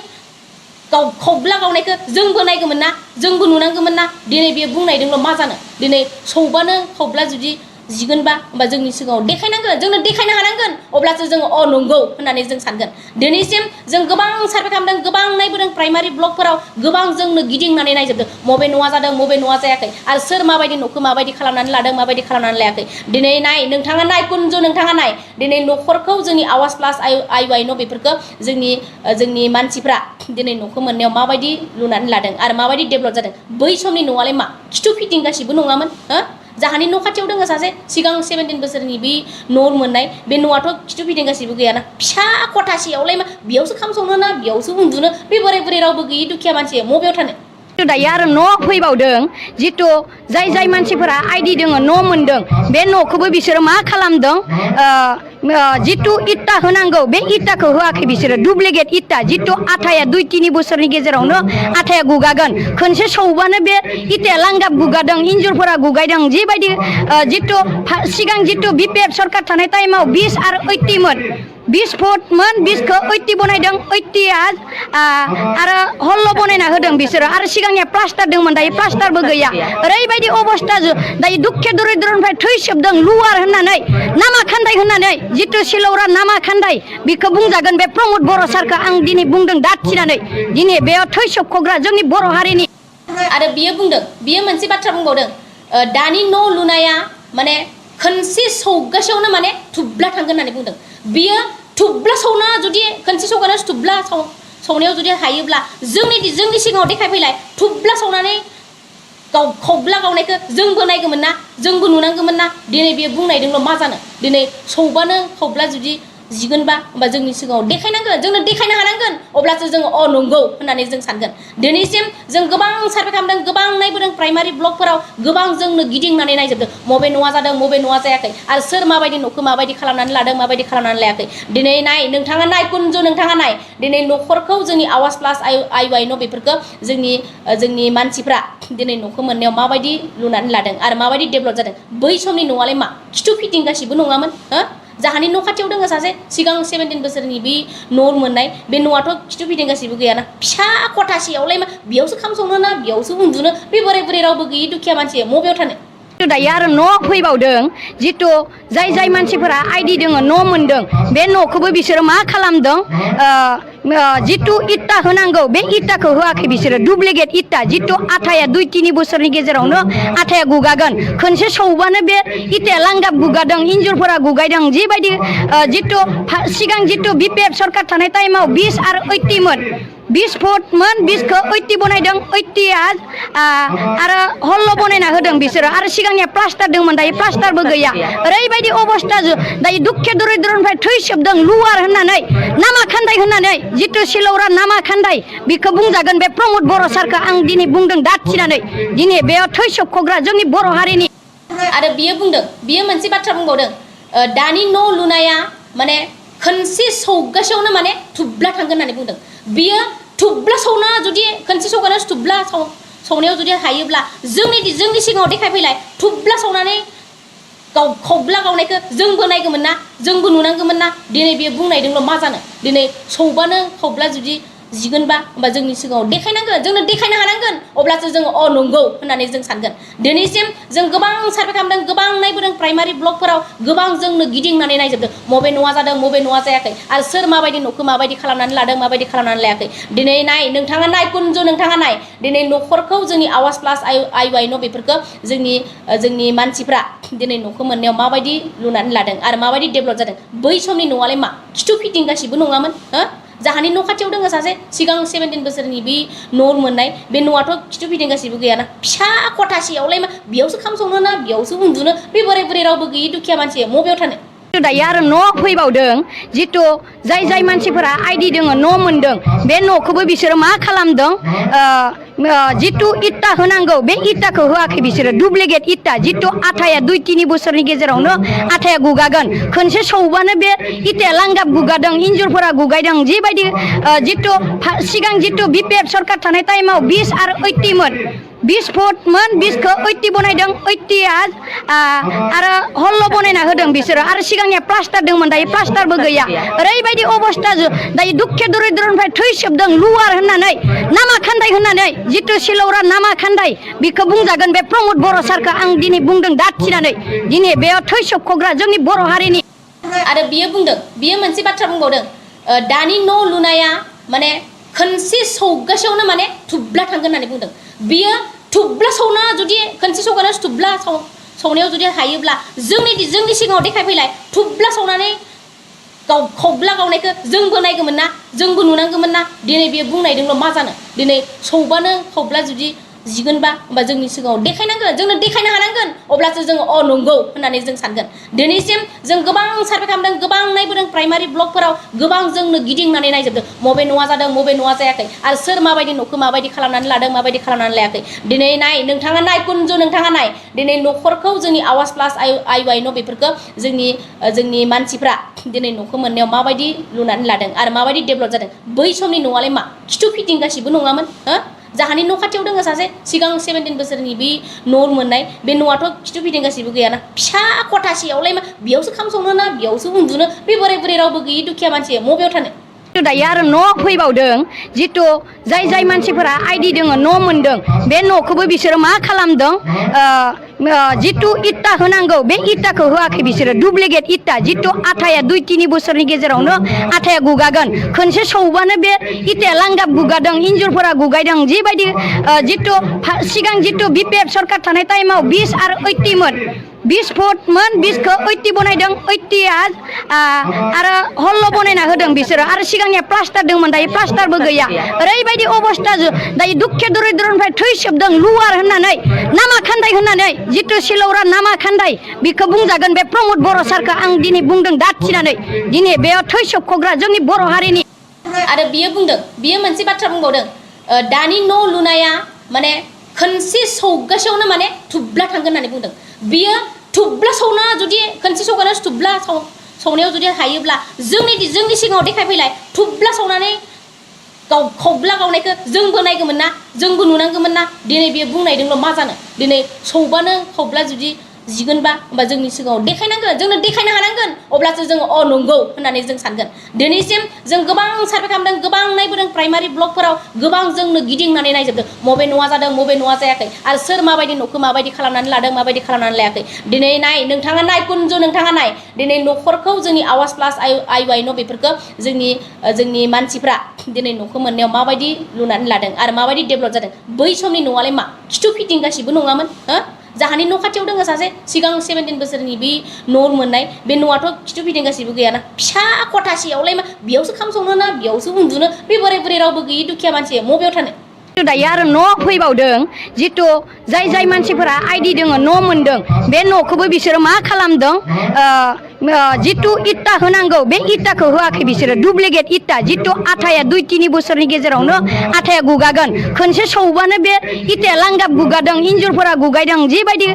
खौब्ला गावनायखौ जोंबो नायगौमोन ना जोंबो नुनांगौमोन ना दिनै बियो बुंनायदोंल' मा जानो दिनै सौबानो खौब्ला जुदि जिगोनबा होमबा जोंनि सिगाङाव देखायनांगोन जोंनो देखायनो हानांगोन अब्लासो जोङो अ नंगौ होननानै जों सानगोन दिनैसिम जों गोबां सार्भे खालामदों गोबां नायबोदों प्राइमारि ब्लकफोराव गोबां जोंनो गिदिंनानै नायजोबदों मबे न'आ जादों मबे न'आ जायाखै आरो सोर माबायदि न'खौ माबायदि खालामनानै लादों माबायदि खालामनानै लायाखै दिनै नाय नोंथाङा नाय कुनजु नोंथाङा नाय दिनै न'खरखौ जोंनि आवाज प्लास आइ वाइ न' बेफोरखौ जोंनि मानसिफ्रा दिनै न'खौ मोननायाव माबायदि लुनानै लादों आरो माबायदि डेभेलप जादों बै समनि न'आलाय मा खिथु फिटिं गासिबो नङामोन हो जाहानि न' खाथियाव दङ सासे सिगां 17 बोसोरनि बे न' मोननाय बे न'आथ' खिथु फिटिं गासिबो गैयाना फिसा खथासेयावलाय मा बेयावसो खाम संनो ना बेयावसो उन्दुनो बे बोराय बुरै रावबो गैयि दुखिया मानसि मबेयाव थानो दायो आरो न' फैबावदों जितु जाय मानसिफोरा आइडि दङ न' मोनदों बे न'खौबो बिसोरो मा खालामदों जितु इटा होनांगौ बे इटाखौ होआखै बिसोरो डुप्लिकेट इटा जितु आथाया 2-3 बोसोरनि गेजेरावनो आथाया गुगागोन खनसे सौबानो बे इटाया लांगाब गुगादों इन्जुरफोरा गुगायदों जिबायदि जितु सिगां जितु बिपिएफ सरकार थानाय टाइमाव 20 आरो 80 मोन 20 फुटमोन 20खौ 80 बनायदों 80आ आरो हल्ल' बनायना होदों बिसोरो आरो सिगांनिया प्लास्टार दंमोन दायो प्लास्टारबो गैया ओरैबायदि अबस्था दायो दुखे दरिद्रनिफ्राय थैसोबदों लुवार होननानै नामा खान्दाय होननानै जितु सिलौरा नामा खान्दाय बेखौ बुंजागोन बे प्रमद बर' सारखौ आं दिनै बुंदों दाथिनानै दिनै बेयाव थैसोबख'ग्रा जोंनि बर' हारिनि आरो बियो मोनसे बाथ्रा बुंबावदों दानि न' लुनाया माने खनसे सौगासेयावनो माने थुब्ला थांगोन होननानै बुंदों बियो थुब्ला सौना जुदि खनसे सौगानायाव थुब्ला सौनायाव जुदि हायोब्ला जोंनि सिगाङाव देखायफैलाय थुब्ला सौनानै खौब्ला गावनायखौ जोंबो नायगौमोन ना जोंबो नुनांगौमोन ना दिनै बियो बुंनायदोंल' मा जानो दिनै सौबानो खौब्ला जुदि जिगोनबा होमबा जोंनि सिगाङाव देखायनांगोन जोंनो देखायनो हानांगोन अब्लासो जोङो अ नंगौ होननानै जों सानगोन दिनैसिम जों गोबां सार्भे खालामदों गोबां नायबोदों प्राइमारि ब्लकफोराव गोबां जोंनो गिदिंनानै नायजोबदों मबे न'आ जादों मबे न'आ जायाखै आरो सोर माबायदि न'खौ माबायदि खालामनानै लादों माबायदि खालामनानै लायाखै दिनै नाय नोंथाङा नाय कुनजु नोंथाङा नाय दिनै न'खरखौ जोंनि आवाज प्लास आइ वाइ न' बेफोरखौ जोंनि मानसिफ्रा दिनै न'खौ मोननायाव माबायदि लुनानै लादों आरो माबायदि डेभेलप जादों बै समनि न'आलाय मा खिथु फिटिं गासिबो नङामोन हो जाहानि न' खाथियाव दङ सासे सिगां 17 बोसोरनि बे न' मोननाय बे न'आथ' खिथु फिटिं गासिबो गैयाना फिसा खथासेयावलाय मा बेयावसो खाम संनो ना बेयावसो उन्दुनो बे बोराय बुरै रावबो गैयि दुखिया मानसि मबेयाव थानो दायो आरो न' फैबावदों जितु जाय मानसिफोरा आइडि दङ न' मोनदों बे न'खौबो बिसोरो मा खालामदों जितु इटा होनांगौ बे इटाखौ होआखै बिसोरो डुप्लिकेट इटा जितु आथाया 2-3 बोसोरनि गेजेरावनो आथाया गुगागोन खनसे सौबानो बे इटाया लांगाब गुगादों इन्जुरफोरा गुगायदों जिबायदि जितु सिगां जितु बिपिएफ सरकार थानाय टाइमाव 20 आरो 80 मोन 20 फुटमोन 20खौ 80 बनायदों 80आ आरो हल्ल' बनायना होदों बिसोरो आरो सिगांनिया प्लास्टार दंमोन दायो प्लास्टारबो गैया ओरैबायदि अबस्था दायो दुखे दरिद्रनिफ्राय थैसोबदों लुवार होननानै नामा खान्दाय होननानै जितु सिलौरा नामा खान्दाय बेखौ बुंजागोन बे प्रमद बर' सारखौ आं दिनै बुंदों दाथिनानै दिनै बेयाव थैसोबख'ग्रा जोंनि बर' हारिनि आरो बियो बुंदों बियो मोनसे बाथ्रा बुंबावदों दानि न' लुनाया माने खोनसे सौगासेयावनो माने थुब्ला थांगोन होननानै बुंदों बियो थुब्ला सौना जुदि खोनसे सौगानो थुब्ला सौनायाव जुदि हायोब्ला जोंनि सिगाङाव देखायफैलाय थुब्ला सौनानै खौब्ला गावनायखौ जोंबो नायगौमोन ना जोंबो नुनांगौमोन ना दिनै बियो बुंनायदोंल' मा जानो दिनै सौबानो खौब्ला जुदि जिगोनबा होमबा जोंनि सिगाङाव देखायनांगोन जोंनो देखायनो हानांगोन अब्लासो जोङो नंगौ होननानै जों सानगोन दिनैसिम जों गोबां सार्भे खालामदों गोबां नायबोदों प्राइमारि ब्लकफोराव गोबां जोंनो गिदिंनानै नायजोबदों मबे न'आ जादों मबे न'आ जायाखै आरो सोर माबायदि न'खौ माबायदि खालामनानै लादों माबायदि खालामनानै लायाखै दिनै नाय नोंथाङा नाय कुनजु नोंथाङा नाय दिनै न'खरखौ जोंनि आवाज प्लास आइ न' बेफोरखौ जोंनि मानसिफ्रा दिनै न'खौ मोननायाव माबायदि लुनानै लादों आरो माबायदि डेभेलप जादों बै समनि न'आलाय मा खिथु फिटिं गासिबो नङामोन हो जाहानि न' खाथियाव दङ सासे सिगां 17 बोसोरनि बे न' मोननाय बे न'आथ' खिथु फिटिं गासिबो गैयाना फिसा खथासेयावलाय मा बेयावसो खाम संनो ना बेयावसो उन्दुनो बे बोराय बुरै रावबो गैयि दुखिया मानसिया मबेयाव थानो दायो आरो न' फैबावदों जितु जाय मानसिफोरा आइडि दङ न' मोनदों बे न'खौबो बिसोरो मा खालामदों जितु इटा होनांगौ बे इटाखौ होआखै बिसोरो डुप्लिकेट इटा जितु आथाया 2-3 बोसोरनि गेजेरावनो आथाया गुगागोन खनसे सौबानो बे इटाया लांगाब गुगादों इन्जुरफोरा गुगायदों जिबायदि जितु सिगां जितु बिपिएफ सरकार थानाय टाइमाव 20 आरो 80 मोन 20 फुटमोन 20खौ 80 बनायदों 80आ आरो हल्ल' बनायना होदों बिसोरो आरो सिगांनिया प्लास्टार दंमोन दायो प्लास्टारबो गैया ओरैबायदि अबस्था दायो दुखे दरिद्रनिफ्राय थैसोबदों लुवार होननानै नामा खान्दाय होननानै जितु सिलौरा नामा खान्दाय बेखौ बुंजागोन बे प्रमद बर' सारखौ आं दिनै बुंदों दाथिनानै दिनै बेयाव थैसोबख'ग्रा जोंनि बर' हारिनि आरो बियो बुंदों बियो मोनसे बाथ्रा बुंबावदों दानि न' लुनाया माने खोनसे सौगासेयावनो माने थुब्ला थांगोन होननानै बुंदों बियो थुब्ला सौना जुदि खोनसे सौगानो थुब्ला सौनायाव जुदि हायोब्ला जोंनि सिगाङाव देखायफैलाय थुब्ला सौनानै खौब्ला गावनायखौ जोंबो नायगौमोन ना जोंबो नुनांगौमोन ना दिनै बियो बुंनायदोंल' मा जानो दिनै सौबानो खौब्ला जुदि जिगोनबा होमबा जोंनि सिगाङाव देखायनांगोन जोंनो देखायनो हानांगोन अब्लासो जोङो नंगौ होननानै जों सानगोन दिनैसिम जों गोबां सार्भे खालामदों गोबां नायबोदों प्राइमारि ब्लकफोराव गोबां जोंनो गिदिंनानै नायजोबदों मबे न'आ जादों मबे न'आ जायाखै आरो सोर माबायदि न'खौ माबायदि खालामनानै लादों माबायदि खालामनानै लायाखै दिनै नाय नोंथाङा नाय कुनजु नोंथाङा नाय दिनै न'खरखौ जोंनि आवाज प्लास आइ न' बेफोरखौ जोंनि मानसिफ्रा दिनै न'खौ मोननायाव माबायदि लुनानै लादों आरो माबायदि डेभेलप जादों बै समनि न'आलाय मा खिथु फिटिं गासिबो नङामोन हो जाहानि न' खाथियाव दङ सासे सिगां 17 बोसोरनि बे न' मोननाय बे न'आथ' खिथु फिटिं गासिबो गैयाना फिसा खथासेयावलाय मा बेयावसो खाम संनो ना बेयावसो उन्दुनो बे बोराय बुरै रावबो गैयि दुखिया मानसिया मबेयाव थानो दायो आरो न' फैबावदों जितु जाय मानसिफोरा आइडि दङ न' मोनदों बे न'खौबो बिसोरो मा खालामदों जितु इटा होनांगौ बे इटाखौ होआखै बिसोरो डुप्लिकेट इटा जितु आथाया 2-3 बोसोरनि गेजेरावनो आथाया गुगागोन खनसे सौबानो बे इटाया लांगाब गुगादों इन्जुरफोरा गुगायदों जिबायदि जितु सिगां जितु बिपिएफ सरकार थानाय टाइमाव 20 आरो 80 मोन 20 फुटमोन 20खौ 80 बनायदों 80आ आरो हल्ल' बनायना होदों बिसोरो आरो सिगांनिया प्लास्टार दंमोन दायो प्लास्टारबो गैया ओरैबायदि अबस्था दायो दुखे दरिद्रनिफ्राय थैसोबदों लुवार होननानै नामा खान्दाय होननानै जितु सिलौरा नामा खान्दाय बेखौ बुंजागोन बे प्रमद बर' सारखौ आं दिनै बुंदों दाथिनानै दिनै बेयाव थैसोबख'ग्रा जोंनि बर' हारिनि आरो बियो बुंदों बियो मोनसे बाथ्रा बुंबावदों दानि न' लुनाया माने खोनसे सौगासेयावनो माने थुब्ला थांगोन होननानै बुंदों बियो थुब्ला सौना जुदि खोनसे सौगानो थुब्ला सौनायाव जुदि हायोब्ला जोंनि सिगाङाव देखायफैलाय थुब्ला सौनानै खौब्ला गावनायखौ जोंबो नायगौमोन ना जोंबो नुनांगौमोन ना दिनै बियो बुंनायदोंल' मा जानो दिनै सौबानो खौब्ला जुदि जिगोनबा होमबा जोंनि सिगाङाव देखायनांगोन जोंनो देखायनो हानांगोन अब्लासो जोङो नंगौ होननानै जों सानगोन दिनैसिम जों गोबां सार्भे खालामदों गोबां नायबोदों प्राइमारि ब्लकफोराव गोबां जोंनो गिदिंनानै नायजोबदों मबे न'आ जादों मबे न'आ जायाखै आरो सोर माबायदि न'खौ माबायदि खालामनानै लादों माबायदि खालामनानै लायाखै दिनै नाय नोंथाङा नाय कुनजु नोंथाङा नाय दिनै न'खरखौ जोंनि आवाज प्लास आइ न' बेफोरखौ जोंनि मानसिफ्रा दिनै न'खौ मोननायाव माबायदि लुनानै लादों आरो माबायदि डेभेलप जादों बै समनि न'आलाय मा खिथु फिटिं गासिबो नङामोन हो जाहानि न' खाथियाव दङ सासे सिगां 17 बोसोरनि बे न' मोननाय बे न'आथ' खिथु फिदिं गासिबो गैयाना फिसा खथासेयावलाय मा बेयावसो खाम संनो ना बेयावसो उन्दुनो बे बोराय बुरै रावबो गैयि दुखिया मानसि मबेयाव थानो दायो आरो न' फैबावदों जितु जाय मानसिफोरा आइडि दङ न' मोनदों बे न'खौबो बिसोरो मा खालामदों जितु इटा होनांगौ बे इटाखौ होआखै बिसोरो डुप्लिकेट इटा जितु आथाया 2-3 बोसोरनि गेजेरावनो आथाया गुगागोन खनसे सौबानो बे इटाया लांगाब गुगादों इन्जुरफोरा गुगायदों जिबायदि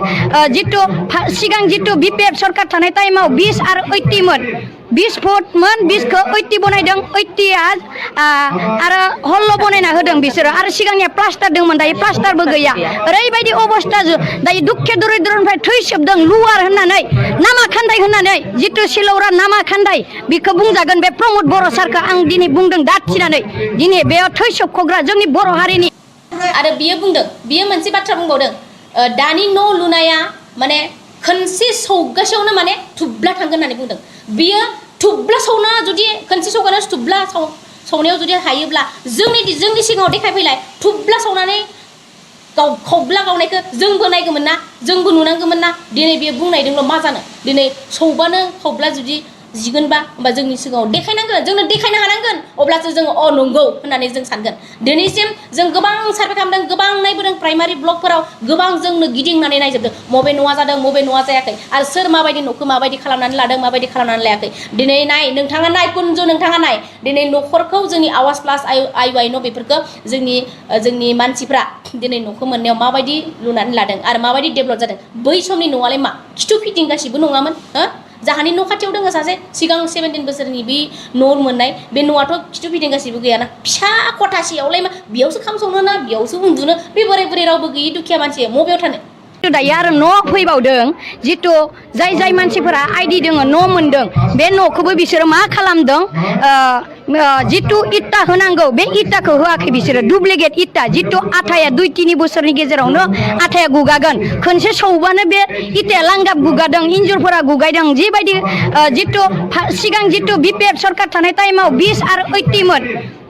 जितु सिगां जितु बिपिएफ सरकार थानाय टाइमाव 20 आरो 80 मोन 20 फुटमोन 20 खौ 80 बनायदों 80 आरो हल्ल बनायना होदों बिसोरो आरो सिगांनिया प्लास्टार दंमोन दायो प्लास्टारबो गैया ओरैबायदि अबस्था दायो दुखे दरिद्रनिफ्राय थैसोबदों लुवार होननानै नामा खान्दाय होननानै जितु सिलौरा नामा खान्दाय बेखौ बुंजागोन बे प्रमद बर' सारखौ आं दिनै बुंदों दाथिनानै दिनै बेयाव थैसोबखग्रा जोंनि बर' हारिनि आरो बियो बुंदों बियो मोनसे बाथ्रा बुंबावदों दानि न' लुनाया माने खनसे सौगासेयावनो माने थुब्ला थांगोन होननानै बुंदों बियो थुब्ला सौना जुदि खनसे सौगानो थुब्ला सौनायाव जुदि हायोब्ला जोंनि सिगाङाव देखायफैलाय थुब्ला सौनानै खौब्ला गावनायखौ जोंबो नायगौमोन ना जोंबो नुनांगौमोन ना दिनै बियो बुंनायदोंल' मा जानो दिनै सौबानो खौब्ला जुदि जिगोनबा होमबा जोंनि सिगाङाव देखायनांगोन जोंनो देखायनो हानांगोन अब्लासो जोङो अ नंगौ होननानै जों सानगोन दिनैसिम जों गोबां सार्भे खालामदों गोबां नायबोदों प्राइमारि ब्लकफोराव गोबां जोंनो गिदिंनानै नायजोबदों मबे न'आ जादों मबे न'आ जायाखै आरो सोर माबायदि न'खौ माबायदि खालामनानै लादों माबायदि खालामनानै लायाखै दिनै नाय नोंथाङा नाय कुनजु नोंथाङा नाय दिनै न'खरखौ जोंनि आवाज प्लास आइ न' बेफोरखौ जोंनि मानसिफ्रा दिनै न'खौ मोननायाव माबायदि लुनानै लादों आरो माबायदि डेभेलप जादों बै समनि न'आलाय मा खिथु फिदिंगासिबो नङामोन जाहानि न' खाथियाव दङ सासे सिगां 17 बोसोरनि बे न' मोननाय बे न'आथ' खिथु फिदिं गासिबो गैयाना फिसा खथासेयावलाय मा बेयावसो खाम संनो ना बेयावसो उन्दुनो बे बोराय बुरै रावबो गैयि दुखिया मानसि मबेयाव थानो दायो आरो न' फैबावदों जितु जाय मानसिफोरा आइडि दङ न' मोनदों बे न'खौबो बिसोरो मा खालामदों जितु इटा होनांगौ बे इटाखौ होआखै बिसोरो डुप्लिकेट इटा जितु आथाया 2-3 बोसोरनि गेजेरावनो आथाया गुगागोन खनसे सौबानो बे इटाया लांगाब गुगादों इन्जुरफोरा गुगायदों जिबायदि जितु सिगां जितु बिपिएफ सरकार थानाय टाइमाव 20 आरो 80 मोन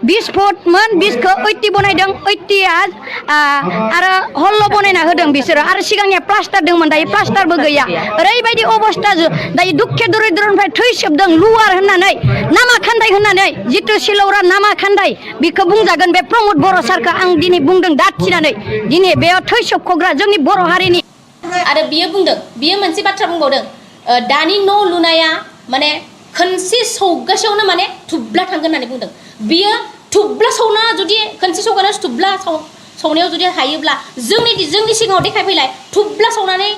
20 फुटमोन 20 खौ 80 बनायदों 80 आरो हल्ल बनायना होदों बिसोरो आरो सिगांनिया प्लास्टार दंमोन दायो प्लास्टारबो गैया ओरैबायदि अबस्था दायो दुखे दरिद्रनिफ्राय थैसोबदों लुवार होननानै नामा खान्दाय होननानै जितु सिलौरा नामा खान्दाय बेखौ बुंजागोन बे प्रमद बर' सारखौ आं दिनै बुंदों दाथिनानै दिनै बेयाव थैसोबखग्रा जोंनि बर' हारिनि आरो बियो बुंदों बियो मोनसे बाथ्रा बुंबावदों दानि न' लुनाया माने खनसे सौगासेयावनो माने थुब्ला थांगोन होननानै बुंदों बियो थुब्ला सौना जुदि खनसे सौगानो थुब्ला सौनायाव जुदि हायोब्ला जोंनि सिगाङाव देखायफैलाय थुब्ला सौनानै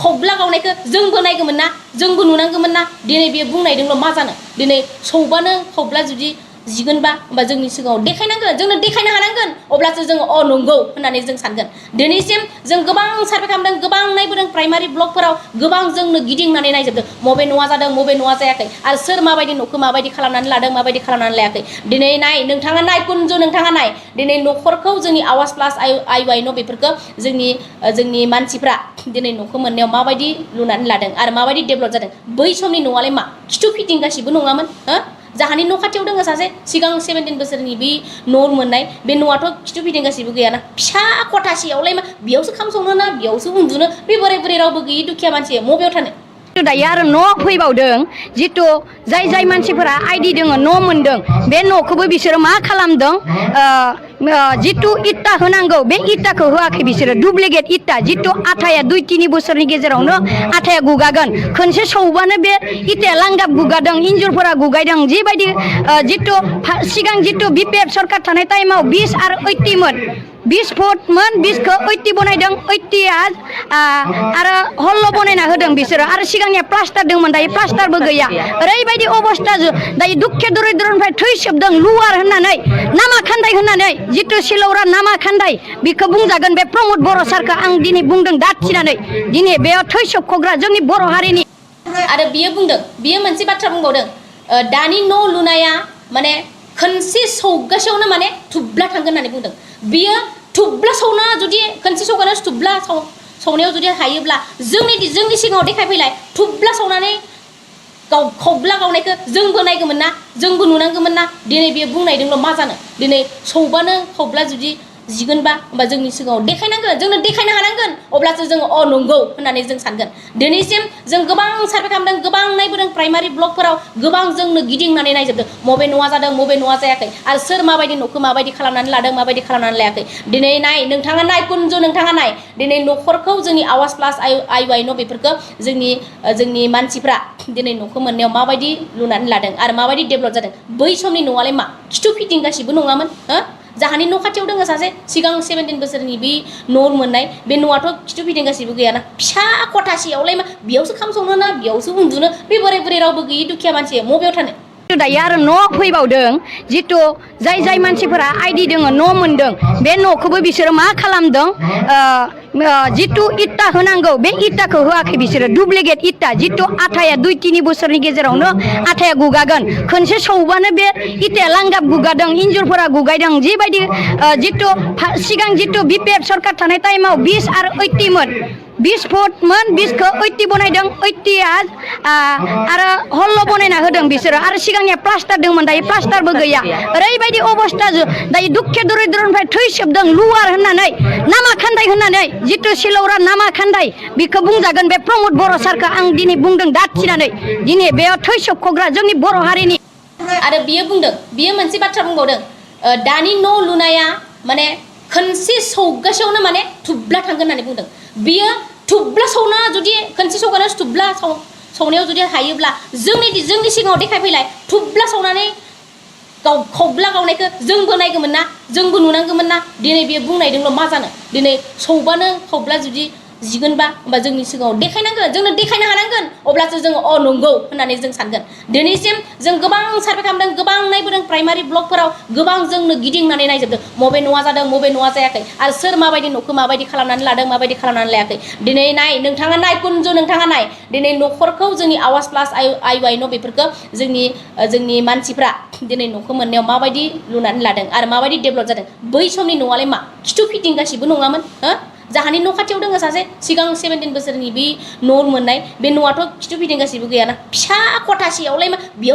खौब्ला गावनायखौ जोंबो नायगौमोन ना जोंबो नुनांगौमोन ना दिनै बियो बुंनायदोंल' मा जानो दिनै सौबानो खौब्ला जुदि जिगोनबा होमबा जोंनि सिगाङाव देखायनांगोन जोंनो देखायनो हानांगोन अब्लासो जोङो अ नंगौ होननानै जों सानगोन दिनैसिम जों गोबां सार्भे खालामदों गोबां नायबोदों प्राइमारि ब्लकफोराव गोबां जोंनो गिदिंनानै नायजोबदों मबे न'आ जादों मबे न'आ जायाखै आरो सोर माबायदि न'खौ माबायदि खालामनानै लादों माबायदि खालामनानै लायाखै दिनै नाय नोंथाङा नाय कुनजु नोंथाङा नाय दिनै न'खरखौ जोंनि आवाज प्लास आइ न' बेफोरखौ जोंनि मानसिफ्रा दिनै न'खौ मोननायाव माबायदि लुनानै लादों आरो माबायदि डेभेलप जादों बै समनि न'आलाय मा खिथु फिदिं गासिबो नङामोन जाहानि न' खाथियाव दङ सासे सिगां 17 बोसोरनि बे न' मोननाय बे न'आथ' खिथु फिदिं गासिबो गैयाना फिसा खथासेयावलाय मा बेयावसो खाम संनो ना बेयावसो उन्दुनो बे बोराय बुरै रावबो गैयि दुखिया मानसि मबेयाव थानो दायो आरो न' फैबावदों जितु जाय मानसिफोरा आइडि दङ न' मोनदों बे न'खौबो बिसोरो मा खालामदों जितु इटा होनांगौ बे इटाखौ होआखै बिसोरो डुप्लिकेट इटा जितु आथाया 2-3 बोसोरनि गेजेरावनो आथाया गुगागोन खनसे सौबानो बे इटाया लांगाब गुगादों इन्जुरफोरा गुगायदों जिबायदि जितु सिगां जितु बिपिएफ सरकार थानाय टाइमाव 20 आरो 80 मोन 20 फुटमोन 20 खौ 80 बनायदों 80 आरो हल्ल बनायना होदों बिसोरो आरो सिगांनिया प्लास्टार दंमोन दायो प्लास्टारबो गैया ओरैबायदि अबस्था दायो दुखे दरिद्रनिफ्राय थैसोबदों लुवार होननानै नामा खान्दाय होननानै जितु सिलौरा नामा खान्दाय बेखौ बुंजागोन बे प्रमद बर' सारखौ आं दिनै बुंदों दाथिनानै दिनै बेयाव थैसोबखग्रा जोंनि बर' हारिनि आरो बियो बुंदों बियो मोनसे बाथ्रा बुंबावदों दानि न' लुनाया माने खनसे सौगासेयावनो माने थुब्ला थांगोन होननानै बुंदों बियो थुब्ला सौना जुदि खनसे सौगानो थुब्ला सौनायाव जुदि हायोब्ला जोंनि सिगाङाव देखायफैलाय थुब्ला सौनानै खौब्ला गावनायखौ जोंबो नायगौमोन ना जोंबो नुनांगौमोन ना दिनै बियो बुंनायदोंल' मा जानो दिनै सौबानो खौब्ला जुदि जिगोनबा होमबा जोंनि सिगाङाव देखायनांगोन जोंनो देखायनो हानांगोन अब्लासो जोङो अ नंगौ होननानै जों सानगोन दिनैसिम जों गोबां सार्भे खालामदों गोबां नायबोदों प्राइमारि ब्लकफोराव गोबां जोंनो गिदिंनानै नायजोबदों मबे न'आ जादों मबे न'आ जायाखै आरो सोर माबायदि न'खौ माबायदि खालामनानै लादों माबायदि खालामनानै लायाखै दिनै नाय नोंथाङा नाय कुनजु नोंथाङा नाय दिनै न'खरखौ जोंनि आवाज प्लास आइ वाइ न' बेफोरखौ जोंनि मानसिफ्रा दिनै न'खौ मोननायाव माबायदि लुनानै लादों आरो माबायदि डेभेलप जादों बै समनि न'आलाय मा खिथु फिटिं गासिबो नङामोन हो जाहानि न' खाथियाव दङ सासे सिगां 17 बोसोरनि बे न' मोननाय बे न'आथ' खिथु फिटिं गासिबो गैयाना फिसा खथासेयावलाय मा बेयावसो खाम संनो ना बेयावसो उन्दुनो बे बोराय बुरै रावबो गैयि दुखिया मानसि मबेयाव थानो दायो आरो न' फैबावदों जिथु जाय मानसिफोरा आइडि दङ न' मोनदों बे न'खौबो बिसोरो मा खालामदों जिथु इटा होनांगौ बे इटाखौ होआखै बिसोरो डुप्लिकेट इटा जिथु आथाया 2-3 बोसोरनि गेजेरावनो आथाया गुगागोन खनसे सौबानो बे इटाया लांगाब गुगादों इन्जुरफोरा गुगायदों जिबायदि जिथु सिगां जिथु बिपिएफ सरकार थानाय टाइमाव 20 आरो 80 मोन 20 फुटमोन 20खौ 80 बनायदों 80आ आरो हल्ल' बनायना होदों बिसोरो आरो सिगांनिया प्लास्टार दंमोन दायो प्लास्टारबो गैया ओरैबायदि अबस्था दायो दुखे दरिद्रनिफ्राय थैसोबदों लुवार होननानै नामा खान्दाय होननानै जिथु सिलौरा नामा खान्दाय बेखौ बुंजागोन बे प्रमद बर' सारखौ आं दिनै बुंदों दाथिनानै दिनै बेयाव थैसोबख'ग्रा जोंनि बर' हारिनि आरो बियो मोनसे बाथ्रा बुंबावदों दानि न' लुनाया माने खनसे सौगासेयावनो माने थुब्ला थांगोन होननानै बुंदों बियो थुब्ला सौना जुदि खनसे सौगानो थुब्ला सौनायाव जुदि हायोब्ला जोंनि सिगाङाव देखायफैलाय थुब्ला सौनानै खौब्ला गावनायखौ जोंबो नायगौमोन ना जोंबो नुनांगौमोन ना दिनै बियो बुंनायदोंल' मा जानो दिनै सौबानो खौब्ला जुदि जिगोनबा होमबा जोंनि सिगाङाव देखायनांगोन जोंनो देखायनो हानांगोन अब्लासो जोङो अ नंगौ होननानै जों सानगोन दिनैसिम जों गोबां सार्भे खालामदों गोबां नायबोदों प्राइमारि ब्लकफोराव गोबां जोंनो गिदिंनानै नायजोबदों मबे न'आ जादों मबे न'आ जायाखै आरो सोर माबायदि न'खौ माबायदि खालामनानै लादों माबायदि खालामनानै लायाखै दिनै नाय नोंथाङा नाय कुनजु नोंथाङा नाय दिनै न'खरखौ जोंनि आवाज प्लास आइ वाइ न' बेफोरखौ जोंनि मानसिफ्रा दिनै न'खौ मोननायाव माबायदि लुनानै लादों आरो माबायदि डेभेलप जादों बै समनि न'आलाय मा खिथु फिटिं गासिबो नङामोन हो जाहानि न' खाथियाव दङ सासे सिगां 17 बोसोरनि बे न' मोननाय बे न'आथ' खिथु फिटिं गासिबो गैयाना फिसा खथासेयावलाय मा बेयाव